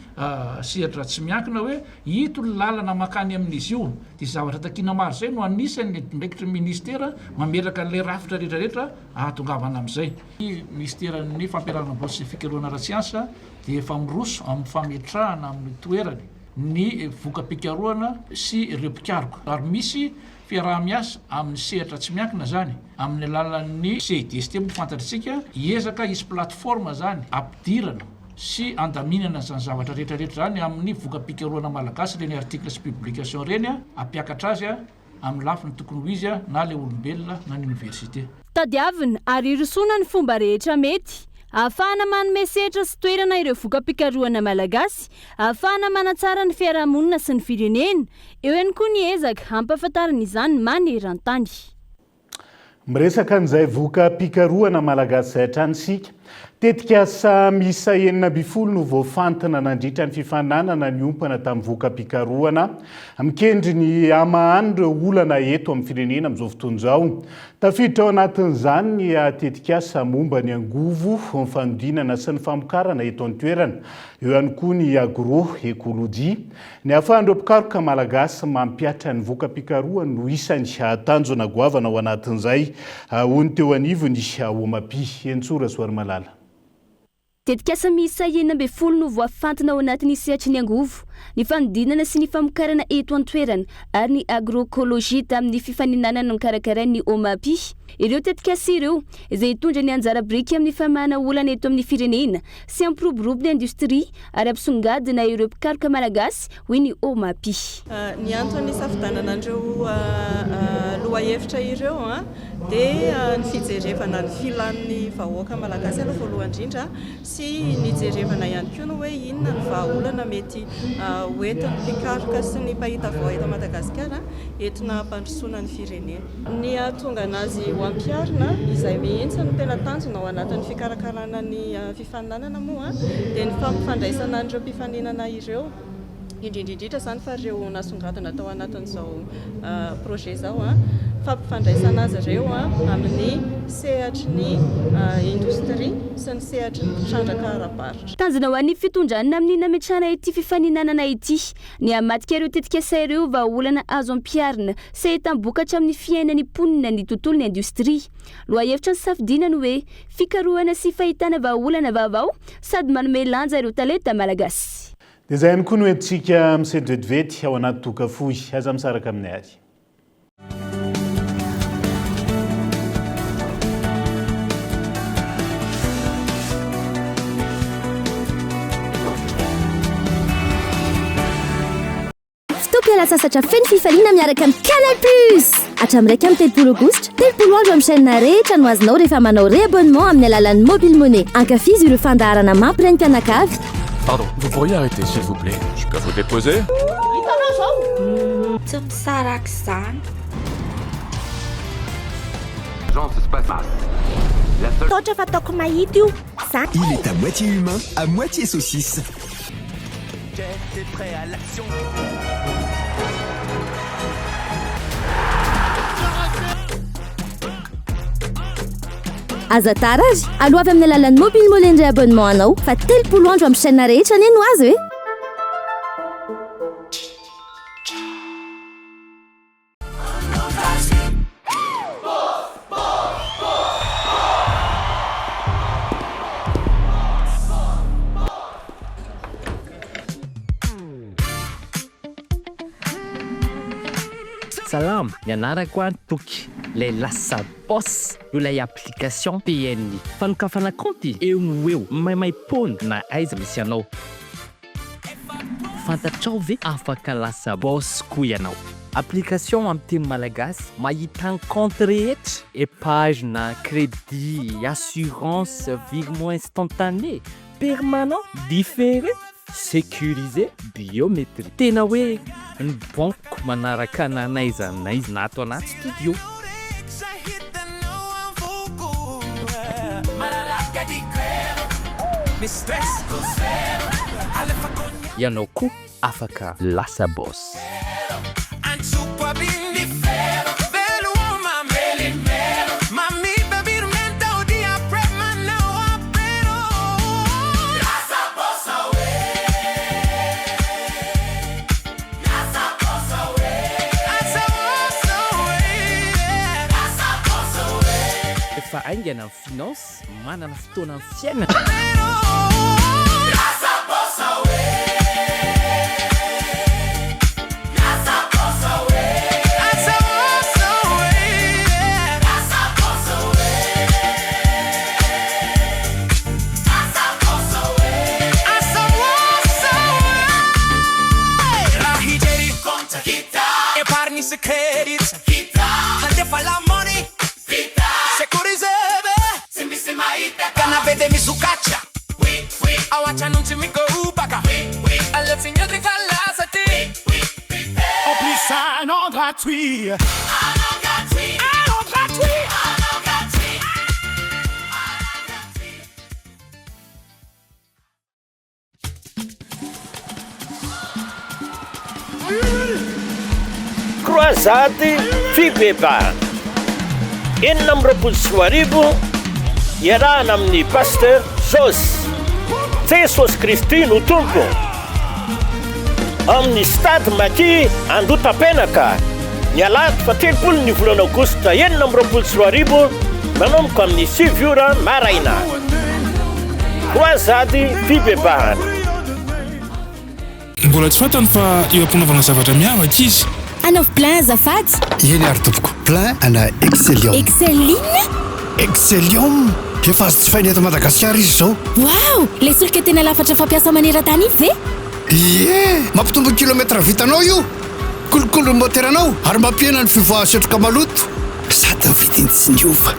sehatra tsy miankina hoe ito ny lalana mankany amin'izy io. Dia zavatra takiana maro izay no anisan'ny andraikitry ny minisitera mametraka an'ilay rafitra rehetrarehetra ahatongavana amin'izay. Ny minisiteran'ny Fampianarana ambony sy ny fikarohana ara-tsiansa dia efa miroso amin'ny fametrahana amin'ny toerany ny voka-pikarohana sy ireo mpikaroka ary misy fiaraha-miasa amin'ny sehatra tsy miankina izany amin'ny alalan'ny CIDST moa fantatr'isika, hiezaka hisy plateforme izany hampidirana sy handaminana izany zavatra rehetra rehetra izany amin'ny voka-pikarohana malagasy ireny article sy publication ireny hampiakatra azy amin'ny lafiny tokony ho izy na ilay olombelona na ny université. Tadiavina ary hirosoana ny fomba rehetra mety ahafahana manome sehatra sy toerana ireo voka-pikarohana malagasy ahafahana manatsara ny fiarahamonina sy ny firenena. Eo ihany koa ny ezaka hampahafantarana izany maneran-tany. Miresaka an'izay voka-pikarohana malagasy izay hatrany isika. Tetikasa miisa 16 no voafantina nandritra ny fifaninanana niompana tamin'ny voka-pikarohana mikendry ny hamahana ireo olana eto amin'ny firenena amin'izao fotoana izao. Tafiditra ao anatin'izany ny tetikasa momba ny angovo, ny fanodinana sy ny famokarana eto an-toerana. Eo ihany koa ny agro-ekolojia. Ny ahafahan'ireo mpikaroka malagasy mampihatra ny voka-pikarohany no isany tanjona goavana ao anatin'izay, hoy ny teo anivon'ny Omapi. Henintsoa Rasoarimalala. Tetikasa miisa 16 no voafantina ao anatin'ny sehatry ny angovo, ny fanodinana sy ny famokarana eto an-toerana ary ny agroecologie tamin'ny fifaninanana nokarakarain'ny Omapi. Ireo tetikasa ireo izay hitondra ny anjara biriky amin'ny famahana olana eto amin'ny firenena sy hampiroborobo ny indostria ary hampisongadina ireo mpikaroka malagasy, hoy ny Omapi. Ny antony nisafidianana an'ireo lohahevitra ireo dia ny fijerevana ny filan'ny vahoaka malagasy aloha voalohany indrindra sy nijerevana ihany koa ny hoe inona ny vahaolana mety hoentin'ny mpikaroka sy ny mpahita vao eto Madagasikara entina hampandrosoana ny firenena. Ny hahatonga anazy ho ampiharina, izay mihitsy no tena tanjona ao anatin'ny fikarakarana ny fifaninanana moa dia ny fampifandraisana an'ireo mpifaninana ireo, indrindra indrindra izany fa ireo nasongadina tao anatin'izao projet izao, fampifandraisana azy ireo amin'ny sehatry ny indostria sy ny sehatry ny mpitrandraka ara-barotra. Tanjona ho an'ny fitondrana amin'ny nametrahana ity fifaninanana ity ny hamadika ireo tetikasa ireo ho vahaolana azo ampiharina sy ahitam-bokatra amin'ny fiainan'ny mponina ny tontolon'ny indostria. Lohahevitra nisafidiana ny hoe Fikarohana sy fahitana vahaolana vaovao sady manome lanja ireo talenta malagasy. Dia izay ihany koa no entintsika misento vetivety ao anaty toaka fohy. Aza misaraka aminay ary. Fotoam-pialan-tsasatra feno fifaliana miaraka amin'ny Canal Plus! Hatramin'ny 31 Aogositra, 30 andro amin'ny chaîne rehetra no azonao rehefa manao réabonnement amin'ny alalan'ny Mobile Money. Ankafizo ireo fandaharana mampiray ny mpianakavy. Pardon, vous pourriez arrêter s'il vous plaît? Je peux vous déposer? Hitanao zao? Tsy misaraka izany. Taotra fa ataoko mahita io. Za. Il est à moitié humain, à moitié saucisse. Aza tara ary, aloavy amin'ny alalan'ny mobile money ny réabonnement anao fa 30 andro amin'ny chaîne rehetra anie no azo e! Salama, ny anarako an Toky, ilay lasa boss io ilay application PNI. Fanokafana kaonty eo no ho eo, maimaim-poana na aiza misy anao. Fantatrao ve afaka lasa boss koa ianao? Application amin'ny teny malagasy, mahita ny compte rehetra, épargne, crédit, assurance, virement instantané, permanent, différé, sécurisé, biométrique. Tena hoe ny banque manaraka na n'aiza n'aiza na ato anaty studio. Ianao koa afaka lasa boss. Efa haingana ny finance, manana fotoana ny fiainana. Croisade Fibebahana 2026 iarahana amin'ny Pasteur Jos. Jesosy Kristy no Tompo. Amin'ny Stade Maki Andotapenaka ny alahady faha telopolo ny volana aogositra 2026 manomboka amin'ny 9 ora maraina. Croisade Fibebahana. Mbola tsy fantany fa eo am-panaovana zavatra miavaka izy. Anaovy plein azafady. Eny ary tompoko, plein ana Excellium. Excelline? Excellium! Efa azo jifaina eto Madagasikara izy izao. Waouh! Ilay solika tena lafatra fampiasa maneran-tany iny ve? Ie! Mampitombo ny kilomètre vitanao io, kolokolo ny moteranao ary mampihena ny fivoahan'ny setroka maloto. Sady ny vidiny tsy niova.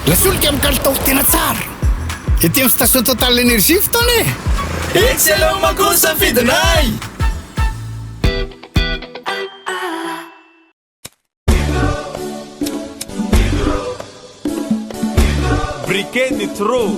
Ilay solika amin'ny kalitao tena tsara. Ety amin'ny station Total Energie fotoana e! Excellent manko ny safidinay! Briquet nitro.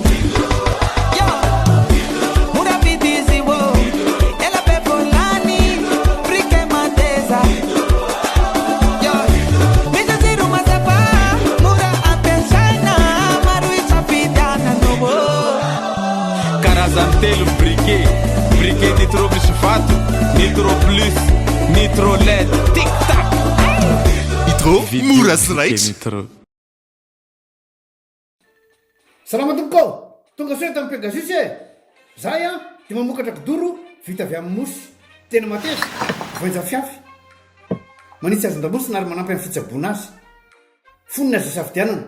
Karazany telo ny briquet, briquet nitro misy vato, nitro plus, nitro led, tic tac. Nitro, mora sy raitra. Salama tompoko ô! Tonga soa eto amin'ny Pegasus e! Zahay an dia mamokatra kidoro vita avy amin'ny mousse. Tena mateza, voainja fiafy. Manitsy hazon-damosina ary manampy amin'ny fitsaboana azy. Fonony azo isafidianana.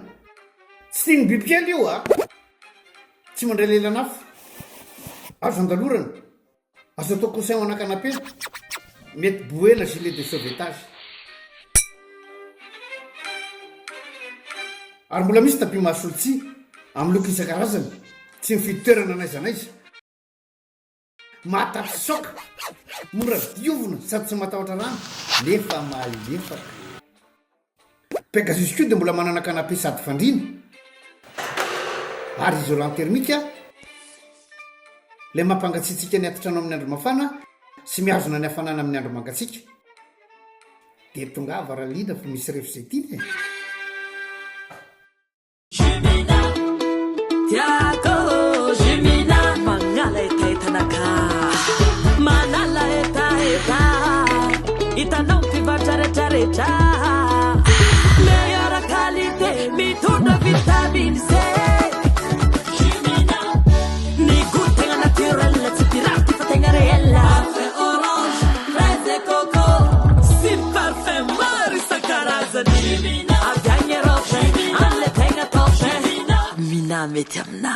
Tsy tian'ny bibikely io a! Tsy mandray lelan'afo. Azo andalorana. Azo atao coussin ho ana canapé. Mety bouée na gilet de sauvetage. Ary mbola misy tapis mahasolo tsihy, amin'ny loko isan-karazany. Tsy mifidy toerana n'aiza n'aiza. Mahatapy saoka, mora diovina sady tsy matahotra rano nefa malefaka. Pegasus koa dia mbola manana canapé sady fandriana ary isolant thermique ilay mampangatsiatsiaka ny atitrano amin'ny andro mafana sy mihazona ny hafanana amin'ny andro mangatsiaka. Dia tongava Ralina fa misy ref izay tiana e! Tiako Jumina Manala hetahetanakà Manala hetaheta Hitanao mpivarotra retraretra Meilleure qualité Mitondra vitamine C Jumina Ny goût tegna naturel Tsy pirate fa tegna réel Parfum orange, fraise et coco Sy parfum maro isan Tena mety aminà.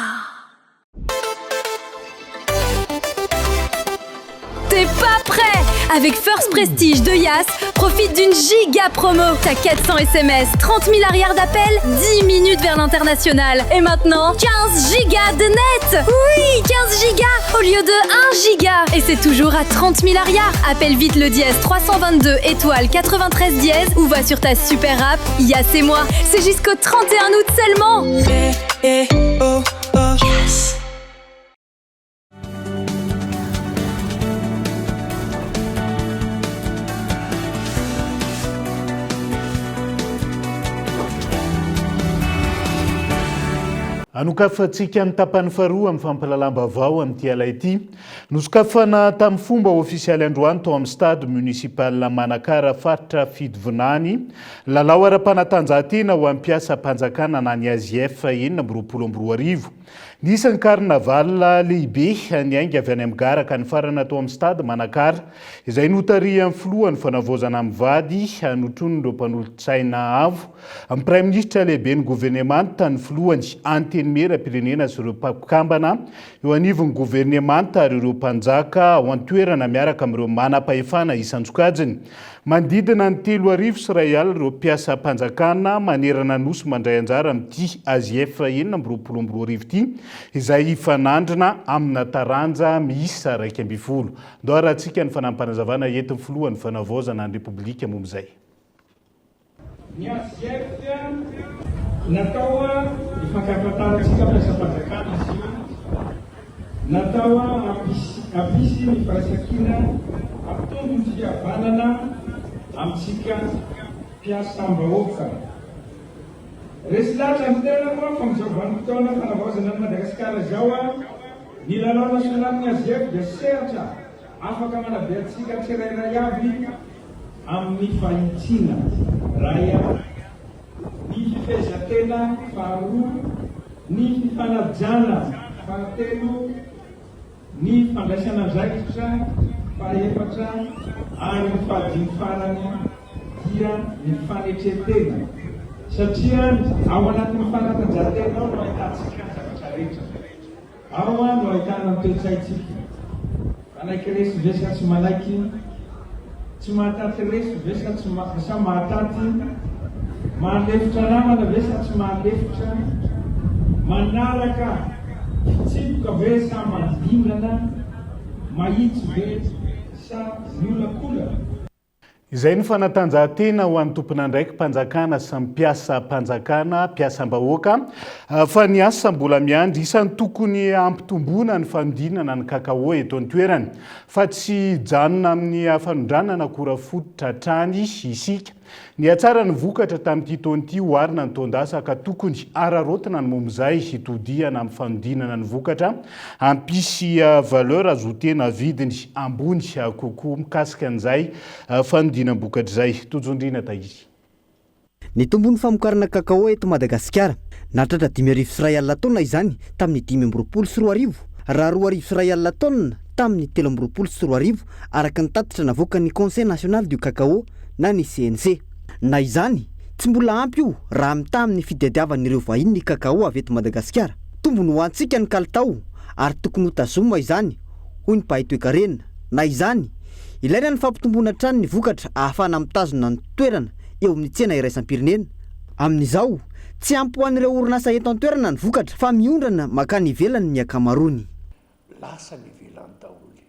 T'es pas prêt Avec First Prestige de Yas, profite d'une giga promo. T'as 400 SMS, 30 000 arrières d'appel, 10 minutes vers l'international. Et maintenant, 15 gigas de net Oui, 15 gigas au lieu de 1 giga Et c'est toujours à 30 000 arrières. Appelle vite le dièse 322 étoile 93 dièse ou va sur ta super app Yas et moi. C'est jusqu'au 31 août seulement Eh, eh, oh, oh. Yes. Anokafantsika ny tapany faharoa amin'ny fampahalalam-baovao amin'ity alay ity. Nosokafana tamin'ny fomba ofisialy androany tao amin'ny stade municipal Manakara faritra Fitovinany lalao ara-panatanjahantena ho an'ny mpiasam-panjakana na ny AJF 2026. Nisy ny carnaval lehibe niainga avy any amin'ny gara ka nifarana tao amin'ny stade Manakara, izay notarihan'ny filohan'ny fanavaozana mivady notronin'ireo mpanolotsaina avo, ny praiminisitra lehiben'ny governemanta, ny filohan'ny antenimierampirenena sy ireo mpikambana eo anivon'ny governemanta ary ireo mpanjaka ao an-toerana miaraka amin'ireo manam-pahefana isan-tsokajiny. Manodidina ny 1030 ireo mpiasam-panjakana manerana Nosy mandray anjara amin'ity AJF 2026 ity, izay hifanandrina amina taranja miisa 11. Ndao harahantsika ny fanampinazavana entin'ny filohan'ny Fanavaozana ny Repoblika momba izay. Ny AJF natao hifankahafantarantsika mpiasam-panjakana izy io, natao hampisy ny firaisankina, hampitombo ny fihavanana amintsika mpiasam-bahoaka. Resy lahatra ny tenako fa amin'izao vanim-potoana fanavaozana an'i Madagasikara izao, ny lalao nasionalin'ny AJF dia sehatra Afaka manabe antsika tsirairay avy amin'ny fahitsiana, Ray a, ny fifehezan-tena, faharoa, ny fifanajana, fahatelo, ny fandraisana andraikitra, fahaefatra, ary ny fahadimy farany dia ny fanetren-tena, satria ao anatin'ny fanatanjahantena ao no ahitantsika ny zavatra rehetra. Ao no ahitana ny toe-tsaintsika. Manaiky resy ve sa tsy manaiky? Tsy mahataty resy ve sa tsy sa mahataty? Mahalefitra namana ve sa tsy mahalefitra? Manaraka fitsipika ve sa mandingana? Mahitsy ve sa miolakolaka? Izay ny fanatanjahantena ho an'ny tompon'andraiki-panjakana sy ny mpiasam-panjakana, mpiasam-bahoaka, fa ny asa mbola miandry. Isan'ny tokony hampitomboana ny fanodinana ny cacao eto an-toerana, fa tsy hijanona amin'ny fanondranana akora fototra hatrany isika. Nihatsara ny vokatra tamin'ity taona ity oharina ny taon-dasa ka tokony hararaotina ny momba izay hitodihana amin'ny fanodinana ny vokatra Hampisy valeur ajoutée na vidiny ambony kokoa mikasika an'izay fanodinam-bokatra izay. Tojondriana Tahiry. Nitombo ny famokarana cacao eto Madagasikara. Nahatratra 2150 taonina izany tamin'ny 2025, raha 2021 taonina tamin'ny 2023, araka ny tatitra navoakan'ny Conseil national du cacao na ny CNC. Na izany, tsy mbola ampy io raha mitaha amin'ny fitadiavan'ireo vahiny ny cacao avy eto Madagasikara. Tombony ho antsika ny kalitao ary tokony ho tazomina izany, hoy ny mpahay toekarena. Na izany, ilaina ny fampitomboana hatrany ny vokatra ahafahana mitazona ny toerana eo amin'ny tsena iraisam-pirenena. Amin'izao, tsy ampy ho an'ireo orinasa eto an-toerana ny vokatra fa miondrana mankany ivelany ny ankamaroany. Lasa any ivelany daholo.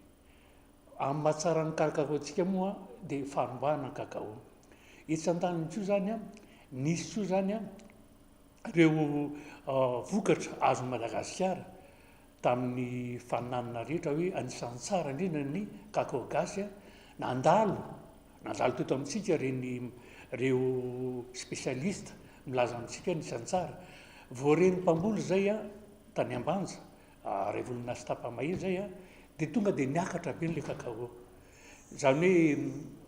Amin'ny maha tsara ny cacao-ntsika moa dia farombahana ny cacao. Etsy andaniny koa izany, nisy koa izany ireo vokatra azon'i Madagasikara tamin'ny faninanana rehetra hoe anisan'ny tsara indrindra ny cacao gasy nandalo, nandalo teto amintsika ireny ireo spécialiste milaza amintsika ny anisan'ny tsara. Voaren'ny mpamboly izay tany Ambanja, iray volana sy tapany mahery izay dia tonga dia niakatra be ilay cacao. Izany hoe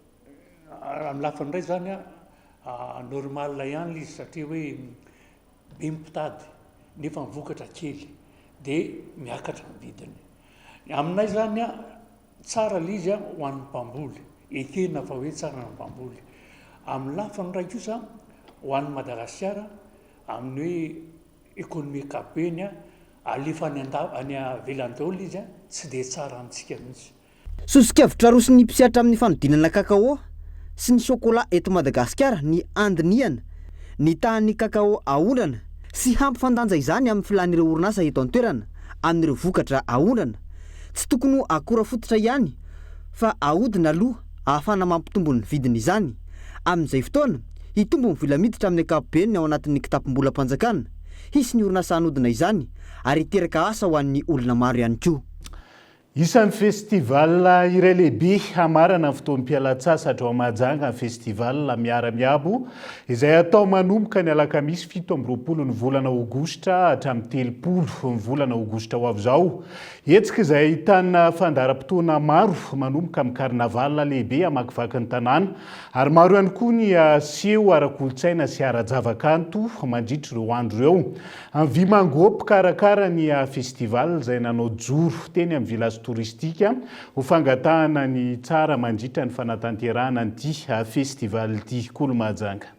Amin'ny lafiny iray izany normal ihany ilay izy satria hoe be ny mpitady nefa ny vokatra kely dia miakatra ny vidiny. Aminay izany tsara ilay izy ho an'ny mpamboly, ekena fa hoe tsara ny mpamboly. Amin'ny lafiny iray kosa ho an'i Madagasikara amin'ny hoe. économie ankapobeny alefa any an-da any ivelany daholo ilay izy an, tsy dia tsara amintsika mihitsy. Soso-kevitra aroson'ny mpisehatra amin'ny fanodinana kakao sy ny chocolat eto Madagasikara ny handinihana ny tahan'ny kakao aondrana sy hampifandanja izany amin'ny filàn'ireo orinasa eto an-toerana amin'ireo vokatra aondrana. Tsy tokony ho akora fototra ihany fa ahodina aloha ahafahana mampitombo ny vidin'izany. Amin'izay fotoana, hitombo ny vola miditra amin'ny ankapobeny ao anatin'ny kitapom-bolam-panjakana. Hisy ny orinasa hanodina izany ary hiteraka asa ho an'ny olona maro ihany koa. Isan'ny festival iray lehibe hamarana ny fotoam-pialantsasatra ao Mahajanga ny festival Miara-Miabo izay hatao manomboka ny alakamisy 27 ny volana aogositra hatramin'ny 30 ny volana aogositra ho avy izao. Hetsika izay ahitana fandaharam-potoana maro manomboka amin'ny carnaval lehibe hamakivaky ny tanàna ary maro ihany koa ny seho ara-kolontsaina sy ara-javakanto mandritra ireo andro ireo. Vy Mango, mpikarakara ny festival izay nanao joro teny amin'ny village touristique ho fangatahana ny tsara mandritra ny fanatanterahana an'ity festival ity. Kolo Mahajanga.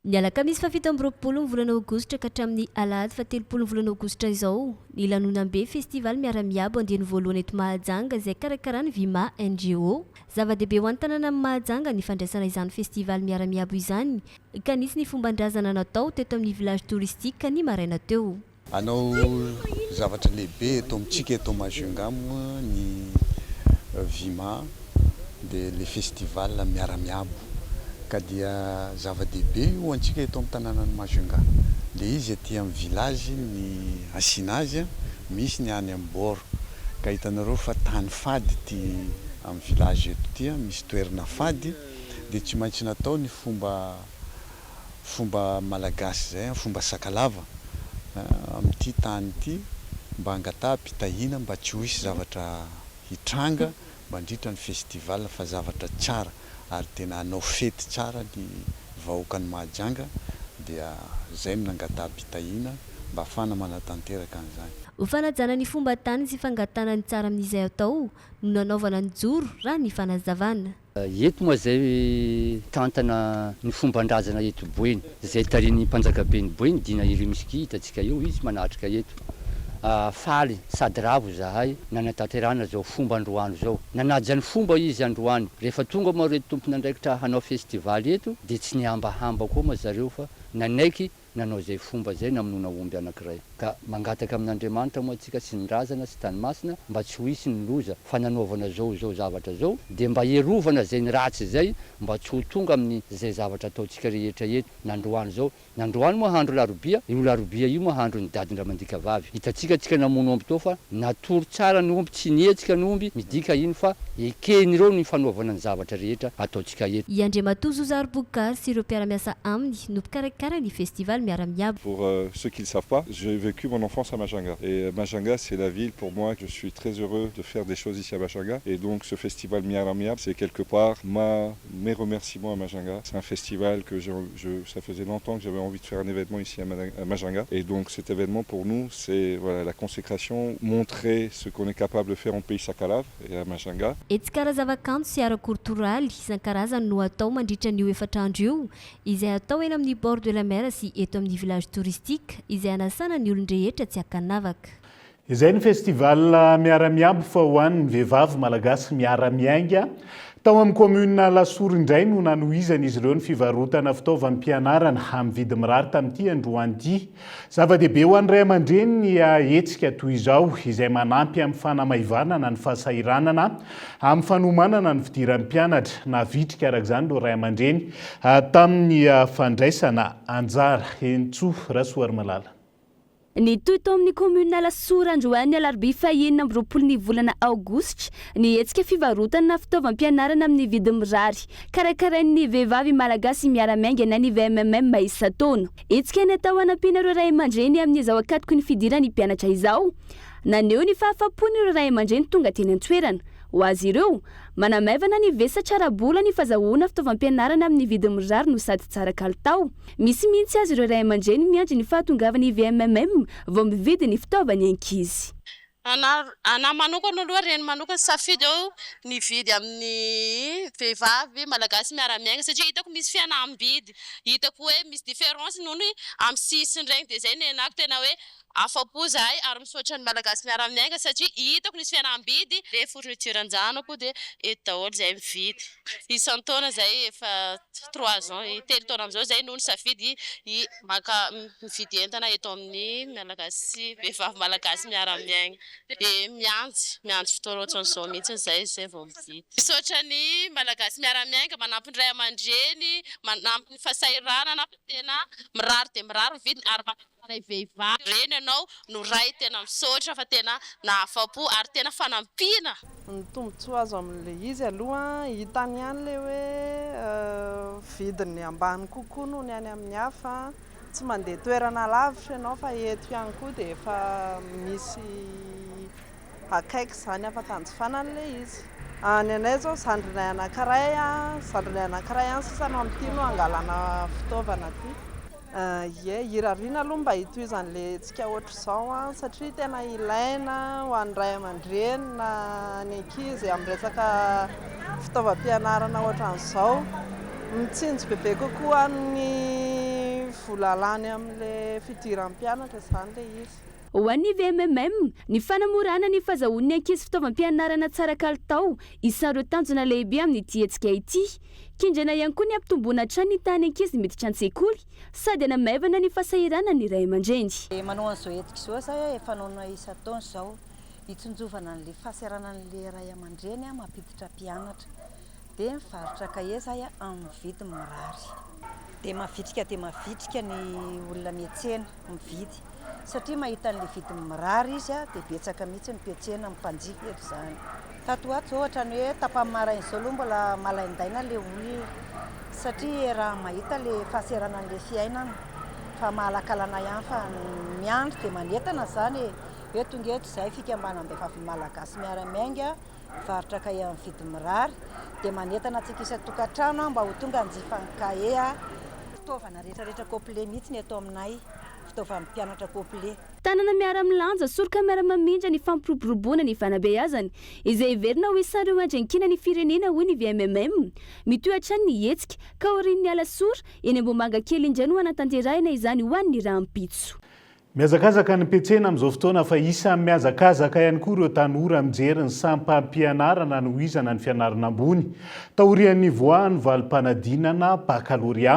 Ny alakamisy faha-27 ny volana aogositra ka hatramin'ny alahady faha-30 ny volana aogositra izao ny lanonam-be Festival Miara-Miabo andiany voalohany eto Mahajanga izay karakaran'ny Vima NGO. Zava-dehibe ho an'ny tanànan'i Mahajanga ny fandraisana izany Festival Miara-Miabo izany ka nisy ny fomban-drazana natao teto amin'ny village touristique ny maraina teo. Hanao zavatra lehibe eto amintsika eto Majunga moa ny Vima dia le festival miara-miabo ka dia zava-dehibe io ho antsika eto amin'ny tanànan'i Majunga. Le izy aty amin'ny village ny asiana azy, misy ny any amin'ny bord ka hitanareo fa tany fady ity amin'ny village eto ity, misy toerana fady. dia tsy maintsy natao ny fomba fomba malagasy izay an, fomba sakalava amin'ity tany ity mba hangataham-pitahiana mba tsy ho hisy zavatra hitranga mandritra ny festival fa zavatra tsara ary tena hanao fety tsara ny vahoakan'i Mahajanga dia izay no nangataham-pitahiana mba hafahana manatanteraka an'izany. Ho fanajana ny fomba tany sy fangatahana ny tsara amin'izay atao no nanaovana ny joro raha ny fanazavana. Eto moa izay tantana ny fomban-drazana eto Boeny, izay tarihin'ny mpanjakaben'i Boeny, Dina Irimsky, hitantsika eo izy manatrika eto. Faly sady ravo izahay nanatanterahana izao fomba androany izao. Nanaja ny fomba izy androany. Rehefa tonga moa ireto tompon'andraikitra hanao festival eto dia tsy nihambahamba koa moa zareo fa nanaiky nanao izay fomba izay namonoana omby anankiray. Ka mangataka amin'Andriamanitra moa tsika sy ny razana sy tany masina mba tsy ho hisy ny loza fa nanaovana zao izao zavatra zao dia mba hierovana izay ny ratsy izay mba tsy ho tonga amin'ny izay zavatra ataontsika rehetra eto nandroany zao. Nandroany moa handro larobia, io larobia io moa handron'ny dadin-dRamandika vavy. Hitantsika tsika namono omby teo fa natory tsara ny omby tsy nihetsika ny omby midika iny fa eken'ireo ny fanaovana ny zavatra rehetra ataontsika. eto. I Andriamatoa Zozaro Bougar sy ireo mpiara-miasa aminy no mpikarakara ny festival Miara-Miabo. Pour ceux qui le savent pas, j'ai vécu mon enfance à Majunga et Majunga c'est la ville pour moi, je suis très heureux de faire des choses ici à Majunga et donc ce festival Miara-Miabo c'est quelque part ma mes remerciements à Majunga, c'est un festival que je je ça faisait longtemps que j'avais envie de faire un événement ici à Majunga et donc cet événement pour nous c'est voilà la consécration, montrer ce qu'on est capable de faire en pays sakalave et à Majunga. Hetsika ara-zavakanto sy ara-koltoraly isan-karazany no hatao mandritra an'io efatra andro io, izay hatao eny amin'ny bord de la mer sy eto amin'ny village touristique, izay hanasana ny olon-drehetra tsy ankanavaka. Izay ny festival Miara-miabo fa ho an'ny vehivavy malagasy miara-miainga. Tao amin'ny commune Alasora indray no nanohizan'izy ireo ny fivarotana fitaovam-pianarana amin'ny vidy mirary tamin'ity androany ity. Zava-dehibe ho an'ny ray aman-dreny ny hetsika toy izao, izay manampy amin'ny fanamaivanana ny fahasahiranana amin'ny fanomanana ny fidiran'ny mpianatra. Navitrika araka izany ireo ray aman-dreny tamin'ny fandraisana anjara. Henintsoa Rasoarimalala. Nitohy tao amin'ny kaominina Alasora androany alarobia faha 26 ny volana aogositra ny hetsika fivarotana fitaovam-pianarana amin'ny vidiny mirary karakarain'ny vehivavy malagasy miara-miainga na ny VMMM isan-taona. Hetsika natao hanampiana ireo ray aman-dreny amin'izao ankatoky ny fidiran'ny mpianatra izao. Naneho ny fahafampony ireo ray aman-dreny tonga teny an-toerana. Ho azy ireo, manamaivana ny vesatra ara-bola ny fazahoana fitaovam-pianarana amin'ny vidiny mirary no sady tsara kalitao. Misy mihitsy aza ireo ray aman-dreny miandry ny fahatongavan'ny VMMM vao mividy ny fitaovan'ny ankizy. Ana ana manokana aloha reny manokana safidy eo nividy amin'ny vehivavy malagasy miara-miainga satria hitako misy fihenam-bidy, hitako hoe misy différence noho ny amin'ny sisiny regny dia zay nenako tena hoe afa-po zahay ary misaotra ny malagasy miara-miainga satria hitako nisy fihenam-bidy, le fourniture an-janako dia eto daholo zahay mividy isan-taona zahay efa trois ans telo taona amin'izao zahay no nisafidy hi Maka mividy entana eto amin'ny Malagasy vehivavy Malagasy miara-miaina dia mianjy mianjy fotoana ohatran'izao mihitsy izay izay vao mividy. Misaotra ny Malagasy miara-miainga manampy ny ray aman-dreny manampy ny fahasahiranana fa tena mirary dia mirary ny vidiny ary mankasitraka anay vehivavy reny ianao no ray tena misaotra fa tena nahafapo ary tena fanampiana. Ny tombontsoa azo amin'ilay izy aloha, hitany ihany ilay hoe vidiny ambany kokoa noho ny any amin'ny hafa, tsy mandeha toerana lavitra ianao fa eto ihany koa dia efa misy akaiky izany afaka hanjifana an'ilay izy. Ny anay izao zandrinay anankiray, zandrinay anankiray ihany sisa no amin'ity no hangalana fitaovana aty. Ie, irariana aloha mba hitohizan'ilay hetsika ohatr'izao an, satria tena ilaina ho an'ny ray aman-dreny na ny ankizy amin'ny resaka fitaovam-pianarana ohatran'izao. Mitsinjo bebe kokoa ny vola lany amin'ilay fidiran'ny mpianatra izany ilay izy. Ho an'ny VMMM, ny fanamorana ny fahazahoan'ny ankizy fitaovam-pianarana tsara kalitao, isan'ireo tanjona lehibe amin'ity hetsika ity. Kendrena ihany koa ny hampitomboana hatrany ny tahan'ny ankizy miditra an-tsekoly sady hanamaivana ny fahasahiranan'ny ray aman-dreny. Dia manao an'izao hetsika izao izahay efa fanaonay isan-taona izao, hitsinjovana an'ilay fahasahiranan'ilay ray aman-dreny mampiditra mpianatra. Dia mivarotra kahie izahay amin'ny vidiny mirary. Dia mavitrika dia mavitrika ny olona miantsena, mividy. Satria mahita an'ilay vidiny mirary izy dia betsaka mihitsy ny mpiantsena, ny mpanjifa eto izany. Tato ho ato izao ohatran'ny hoe tapany maraina izao aloha mbola malaindaina ilay olona satria raha mahita ilay fahaseranan'ilay fiainana fa mahalakalana ihany fa miandry dia manentana izany e! Hoe tonga eto izahay fikambanam-behivavy malagasy miara-miainga mivarotra kahie amin'ny vidiny mirary dia manentana antsika isan-tokantrano mba ho tonga hanjifa ny kahie. Fitaovana rehetrarehetra complet mihitsy ny eto aminay, fitaovan'ny mpianatra complet. Tanana miara-milanja, soroka miara-mamindra ny fampiroboroboana ny fanabeazana, izay heverina ho isan'ireo andry ankinan'ny firenena, hoy ny VMMM. Mitohy hatrany ny hetsika, ka aorian'ny Alasora, eny Ambohimangakely indray no hanatanterahina izany ho an'ny rahampitso. Mihazakazaka ny mpiantsena amin'izao fotoana fa isan'ny mihazakazaka ihany koa ireo tanora mijery ny sampam-pianarana hanohizana ny fianarana ambony taorian'ny nivoahan'ny valim-panadinana bakalorea.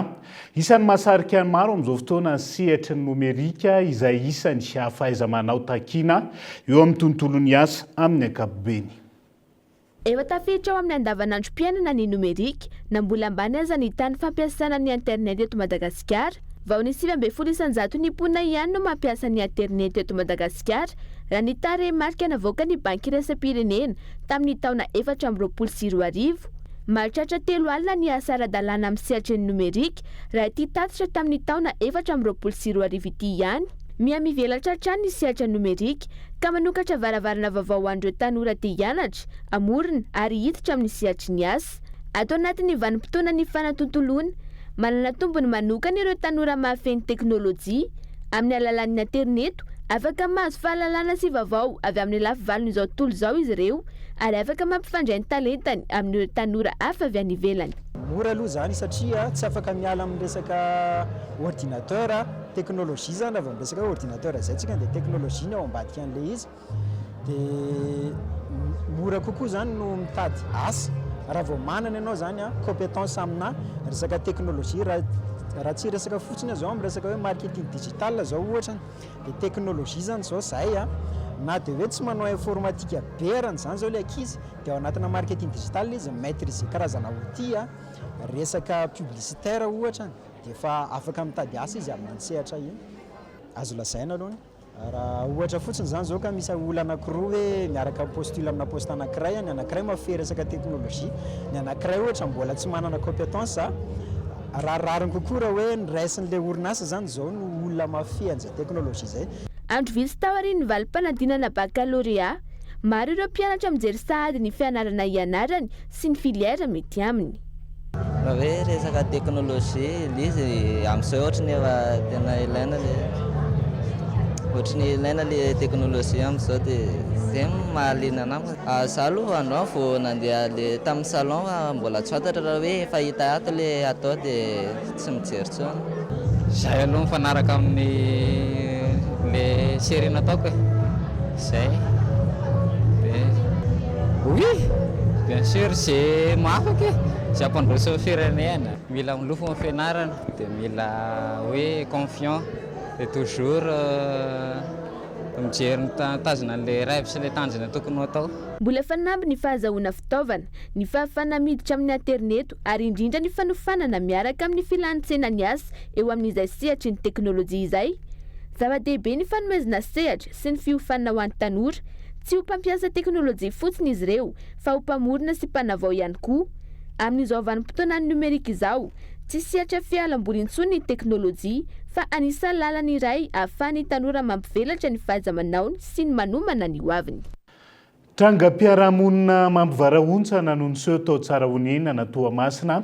Isan'ny mahasarika ny maro amin'izao fotoana ny sehatry ny nomerika izay isan'ny fahaiza-manao takiana eo amin'ny tontolon'ny asa amin'ny ankapobeny. Efa tafiditra ao amin'ny andavanandrom-piainana ny nomerika, na mbola ambany aza ny tahan'ny fampiasana ny internet eto Madagasikara. Vao ny 19 isan-jaton'ny mponina ihany no mampiasa ny aterineto eto Madagasikara, raha ny tarehimarika navoakan'ny Banky Iraisam-pirenena tamin'ny taona 2024. Mahatratra 30 ny asa ara-dalàna amin'ny sehatry ny nomerika, raha ity tatitra tamin'ny taona 2024 ity ihany. Miha-mivelatra hatrany ny sehatra nomerika, ka manokatra varavarana vaovao ho an'ireo tanora te hianatra, hamorona ary hiditra amin'ny sehatry ny asa. Ato anatin'ny vanim-potoanan'ny fanatontoloana, manana tombony manokana ireo tanora mahafehy ny teknolojia. Amin'ny alalan'ny aterineto, afaka mahazo fahalalana sy vaovao avy amin'ny lafivalon'izao tontolo izao izy ireo ary afaka mampifandray ny talentany amin'ireo tanora hafa avy any ivelany. Mora aloha izany satria tsy afaka miala amin'ny resaka ordinateur, technologie izany raha vao miresaka hoe ordinateur izay tsika dia technologie ny ao ambadika an'ilay izy dia mora kokoa izany no mitady asa raha vao manana ianao izany compétence amina resaka technologie raha raha tsy hiresaka fotsiny aho izao amin'ny resaka hoe marketing digital izao ohatra dia technologie izany izao izahay a na dia hoe tsy manao informatique be arany izany izao ilay ankizy dia ao anatina marketing digital izy mi-maitriser karazana outil a, resaka publicitaire ohatra dia efa afaka mitady asa izy amin'iny sehatra iny. Azo lazaina aloha raha ohatra fotsiny izany izao ka misy olona anankiroa hoe miaraka mi-postule amina poste anankiray, ny anankiray mahafehy resaka technologie, ny anankiray ohatra mbola tsy manana compétence, raha rariny kokoa raha hoe ny raisin'ilay orinasa izany izao no olona mahafehy an'izay technologie izay. Andro vitsy taorian'ny valim-panadinana bakalorea, Maro ireo mpianatra mijery sahady ny fianarana hianarany sy ny filière mety aminy. Raha hoe resaka teknolojia ilay izy amin'izao ohatry ny efa tena ilaina ilay izy. Ohatry ny ilaina le teknolojia amin'izao dia zay no mahaliana anah. Za aloha androany vao nandeha le tamin'ny salon fa mbola tsy fantatra raha hoe efa hita ato le atao dia tsy mijery intsony. Zay aloha mifanaraka amin'ny le série nataoko e! Zay de oui! Bien sûr ze mahafaka e! Ze hampandroso ny firenena. Mila milofo ny fianarana dia mila hoe confiant dia toujours mijery ny mitazona an'ilay rêve sy ilay tanjona tokony ho atao. Mbola fanamby ny fahazahoana fitaovana, ny fahafahana miditra amin'ny aterineto ary indrindra ny fanofanana miaraka amin'ny filan'ny tsena ny asa eo amin'izay sehatry ny teknolojia izay. Zava-dehibe ny fanomezana sehatra sy ny fiofanana ho an'ny tanora. Tsy ho mpampiasa teknolojia fotsiny izy ireo fa ho mpamorona sy mpanavao ihany koa. Amin'izao vanim-potoanan'ny nomerika izao, tsy sehatra fialamboly intsony ny teknolojia fa anisan'ny lalana iray ahafahan'ny tanora mampivelatra ny fahaiza-manaony sy ny manomana ny hoaviny. Trangam-piarahamonina mampivarahontsana no niseho tao Tsarahonenana, Toamasina.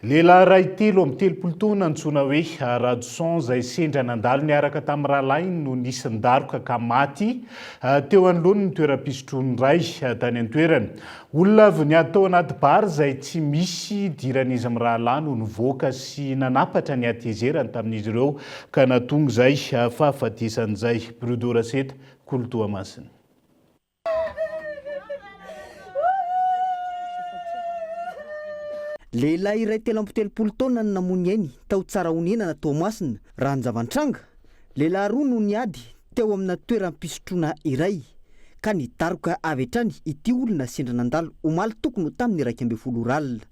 Lehilahy iray 33 taona antsoina hoe Radoson izay sendra nandalo niaraka tamin'ny rahalahiny no nisy nidaroka ka maty teo anoloan'ny toeram-pisotroan'ny iray tany an-toerana. Olona avy niady tao anaty bar izay tsy misy idiran'izy mirahalahy no nivoaka sy nanapatra ny hatezerany tamin'izy ireo ka nahatonga izay fahafatesany izay. Brudo Raseta, Kolo Toamasina. Lehilahy iray 33 taona no namoy ny ainy tao Tsarahonenana Toamasina, raha ny zava-nitranga. Lehilahy roa no niady teo amina toeram-pisotroana iray ka nidaroka avy hatrany ity olona sendra nandalo omaly tokony ho tamin'ny 11 ora alina.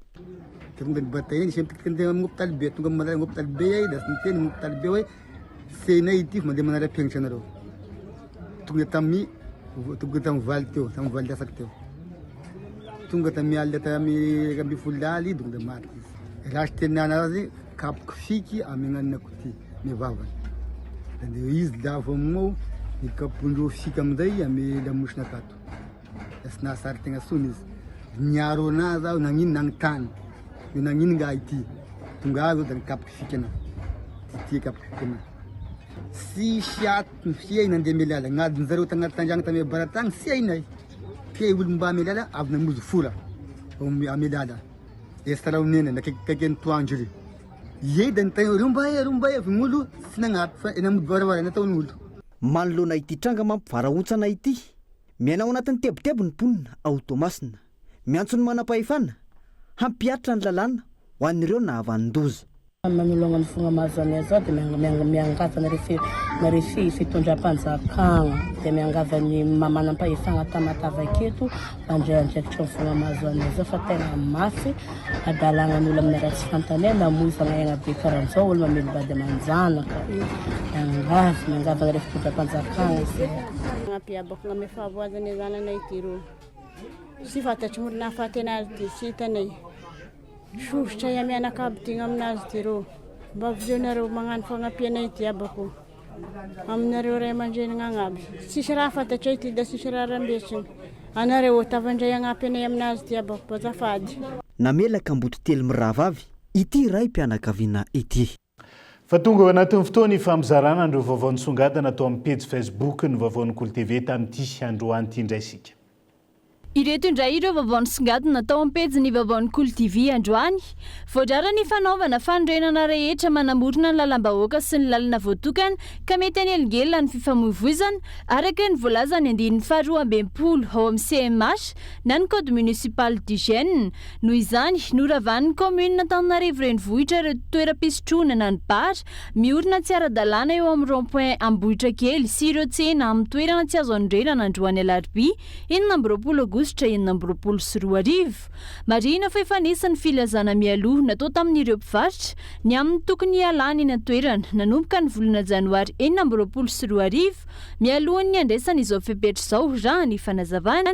Tonga ny bataille ny scientifique andeha amin'ny hopitaly be, tonga manala amin'ny hopitaly be iay, lasa niteny amin'ny hopitaly be hoe senay ity fa mandeha manala mpianatra anareo. Tonga tamin'ny tonga tamin'ny valo teo, tamin'ny valo latsaka teo. Tonga tamin'ny alina tamin'ny 11 aly tonga dia maty izy. Raha tena anazy Kapoky fiky amignanina koty ny vavany. De izy lavo amignao ny kapohindreo fiky amizay amy lamosina akato. Da tsy nahasary tegna tsony izy. Niaro anazy aho nagnino nagnontany hoe nagnino ngahy ity. Tonga azy aho da nikapoky fiky anahy. Ty ty kapoky fiky anahy. Tsisy ato tsy hay nandeha melala. Gn'adinjareo tagnaty tandragno tamy bara tagny tsy hainay. Ke olo mba melala avy namozy fora amelala. Estarahonena nakaikikaiky an'i Toandro ry. Ie da niteny hoe romba e romba e fa ny olo tsy nagnampy fa namody varavarana nataon'olo. Manoloana ity tranga mampivarahontsana ity, miaina ao anatin'ny tebiteby ny mponina ao Toamasina. Miantso ny manampahefana hampihatra ny lalàna ho an'ireo nahavanon-doza. Manoloana ny fomba mahazo anay zao dia miangavy anareo fitondram-panjakana dia miangavy ny manam-pahefana Tamatave aketo mandray andraikitra ny fomba mahazo anay zao fa tena mafy hadalana ny olo amin'ny raha tsy fantanay namoizana aina be karan'izao olo mamelom-bady aman-janaka miangavy miangavy anareo fitondram-panjakana izay. Nampiabako amy fahavoazana zananay ity rô tsy fantatry ny olo nahafaty anazy ty tsy hitanay. Sosotra ia mianakavy digna aminazy ty rô. Mba vonjeo magnano fagnampiana ity abako aminareo ray aman-dreny agnaby. Tsisy raha fantatray ty da tsisy raha rambesina. Anareo tafandray hagnampy anay aminazy ty abako azafady. Namela kamboty telo mirahavavy ity raim-pianakaviana ity. Fa tonga ao anatin'ny fotoana ifampizarana an'ireo vaovao nisongadina tao amin'ny pejy Facebook ny Vaovaon'ny Kolo TV tamin'ity androany ity indray isika. Ireto indray ireo vaovao nisongadina tao amin'ny pejin'ny Vaovaon'ny Kolo TV androany. Voadrara ny fanaovana fanorenana rehetra manamorona ny lalam-bahoaka sy ny lalana voatokana ka mety hanelingelina ny fifamoivoizana, araka ny voalazan'ny andininy faharoa amby 60 ao amin'ny CMH na ny Code Municipal d'Hygiène. Noho izany, noravan'ny kaominina Antananarivo Renivohitra ireo toeram-pisotroana na ny bar miorina tsy ara-dalàna eo amin'ny rond point Ambohitrakely sy ireo tsena amin'ny toerana tsy azo anorenana androany alarobia 26 aogositra 2026. Marihina fa efa nisy ny filazana mialoha natao tamin'ireo mpivarotra ny amin'ny tokony hialany eny an-toerana nanomboka ny volana janoary 2026, mialohan'ny handraisana izao fepetra izao, raha ny fanazavana.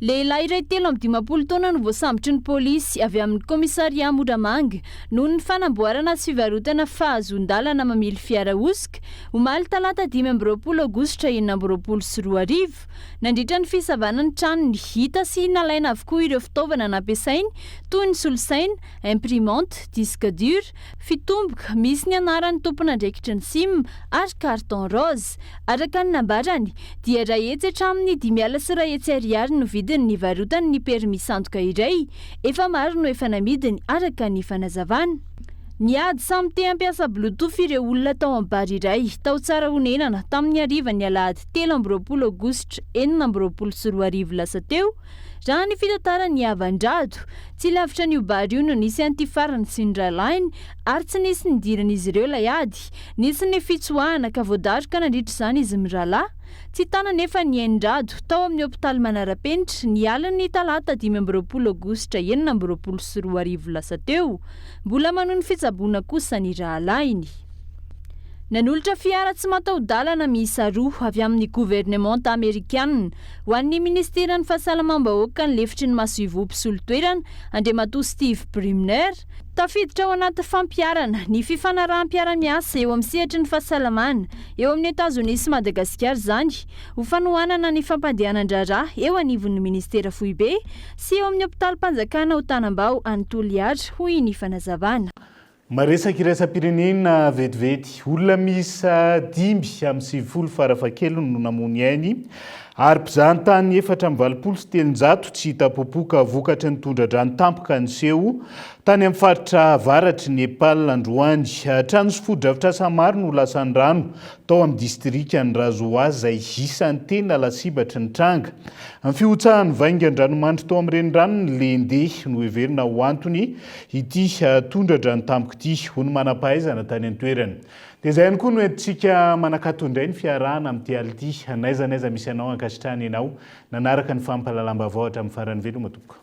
Lehilahy iray 53 taona no voasambotry ny polisy avy amin'ny kaomisarià Moramanga noho ny fanamboarana sy fivarotana fahazoan-dalana mamily fiara hosoka, omaly talata 25 aogositra 2026. Nandritra ny fisavana ny tranony, hita sy nalaina avokoa ireo fitaovana nampiasainy toy ny solosaina, imprimante, disque dur, fitomboka misy ny anaran'ny tompon'andraikitry ny sim ary carton rose. Araka ny nambarany, dia 100 hatramin'ny 150 ariary no vidiny nivarotany ny permis sandoka iray. Efa maro no efa namidiny, araka ny fanazavana. Niady samy te hampiasa bluetooth ireo olona tao amin'ny bar iray tao Tsarahonenana tamin'ny harivan'ny alahady 23 aogositra 2026 lasa teo, raha ny fitantaran'i Havan-dRado. Tsy lavitra an'io bar io no nisy an'ity farany sy ny rahalahiny ary tsy nisy nidiran'izy ireo ilay ady. Nisy ny fitsoahana ka voadaroka nandritra izany izy mirahalahy. Tsy tana anefa ny ain-dRado tao amin'ny hopitaly Manara-penitra ny alin'ny talata 25 aogositra 2026 lasa teo. Mbola manohy ny fitsaboana kosa ny rahalahiny. Nanolotra fiara tsy mataho-dalana miisa roa avy amin'ny governemanta amerikanina ho an'ny minisiteran'ny fahasalamam-bahoaka ny lefitry ny masoivoho mpisolo toerana, Andriamatoa Steve Brymner. Tafiditra ao anaty fampiharana ny fifanaraham-piarahamiasa eo amin'ny sehatry ny fahasalamana eo amin'i Etazonia sy Madagasikara izany ho fanohanana ny fampandehanan-draharaha eo anivon'ny minisitera foibe sy eo amin'ny hopitalim-panjakana ao Tanambao any Toliara, hoy ny fanazavana. Maresaka iraisam-pirenena vetivety. Olona miisa 95 farafahakeliny no namoa ny ainy ary mpizahantany 384 tsy hita popoka vokatry ny tondra-drano tampoka niseho tany amin'ny faritra avaratr'i Nepal androany. Trano sy fotodrafitrasa maro no lasan'ny rano tao amin'ny distrikan'i Rasuwa izay isan'ny tena lasibatry ny tranga. Ny fihotsahan'ny vaingan-dranomandry tao amin'ny reniranon'i Lende no heverina ho antony ity tondra-drano tampoka ity, hoy ny manam-pahaizana tany an-toerana. Dia izay ihany koa no entintsika manakato indray ny fiarahana amin'ity alina ity. N'aiza n'aiza misy anao, ankasitrahana ianao nanaraka ny fampahalalam-baovao hatramin'ny farany. Veloma tompoko.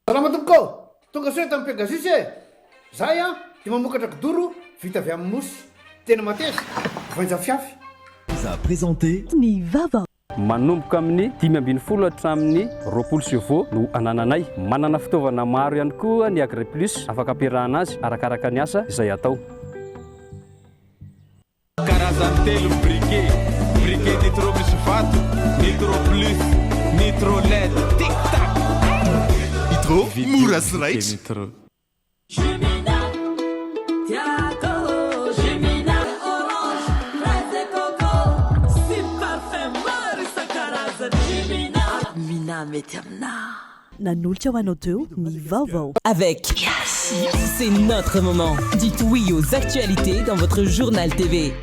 Salama tompoko ô! Tonga soa eto amin'ny Pegasus e! Zahay an dia mamokatra kidoro vita avy amin'ny mousse. Tena mateza, voainja fiafy. Vous a présenté. Ny vava. Manomboka amin'ny 15 hatramin'ny 20 chevaux no anananay. Manana fitaovana maro ihany koa ny Agriplus afaka ampiarahana azy arakaraka ny asa izay atao. Karazany telo ny briquet, briquet nitro misy vato, nitro plus, nitro led, tic tac! Nitro, mora sy raitra. Nanolotra ho anao teo ny vaovao. Avec C'est notre moment. Dites oui aux actualités dans votre journal TV.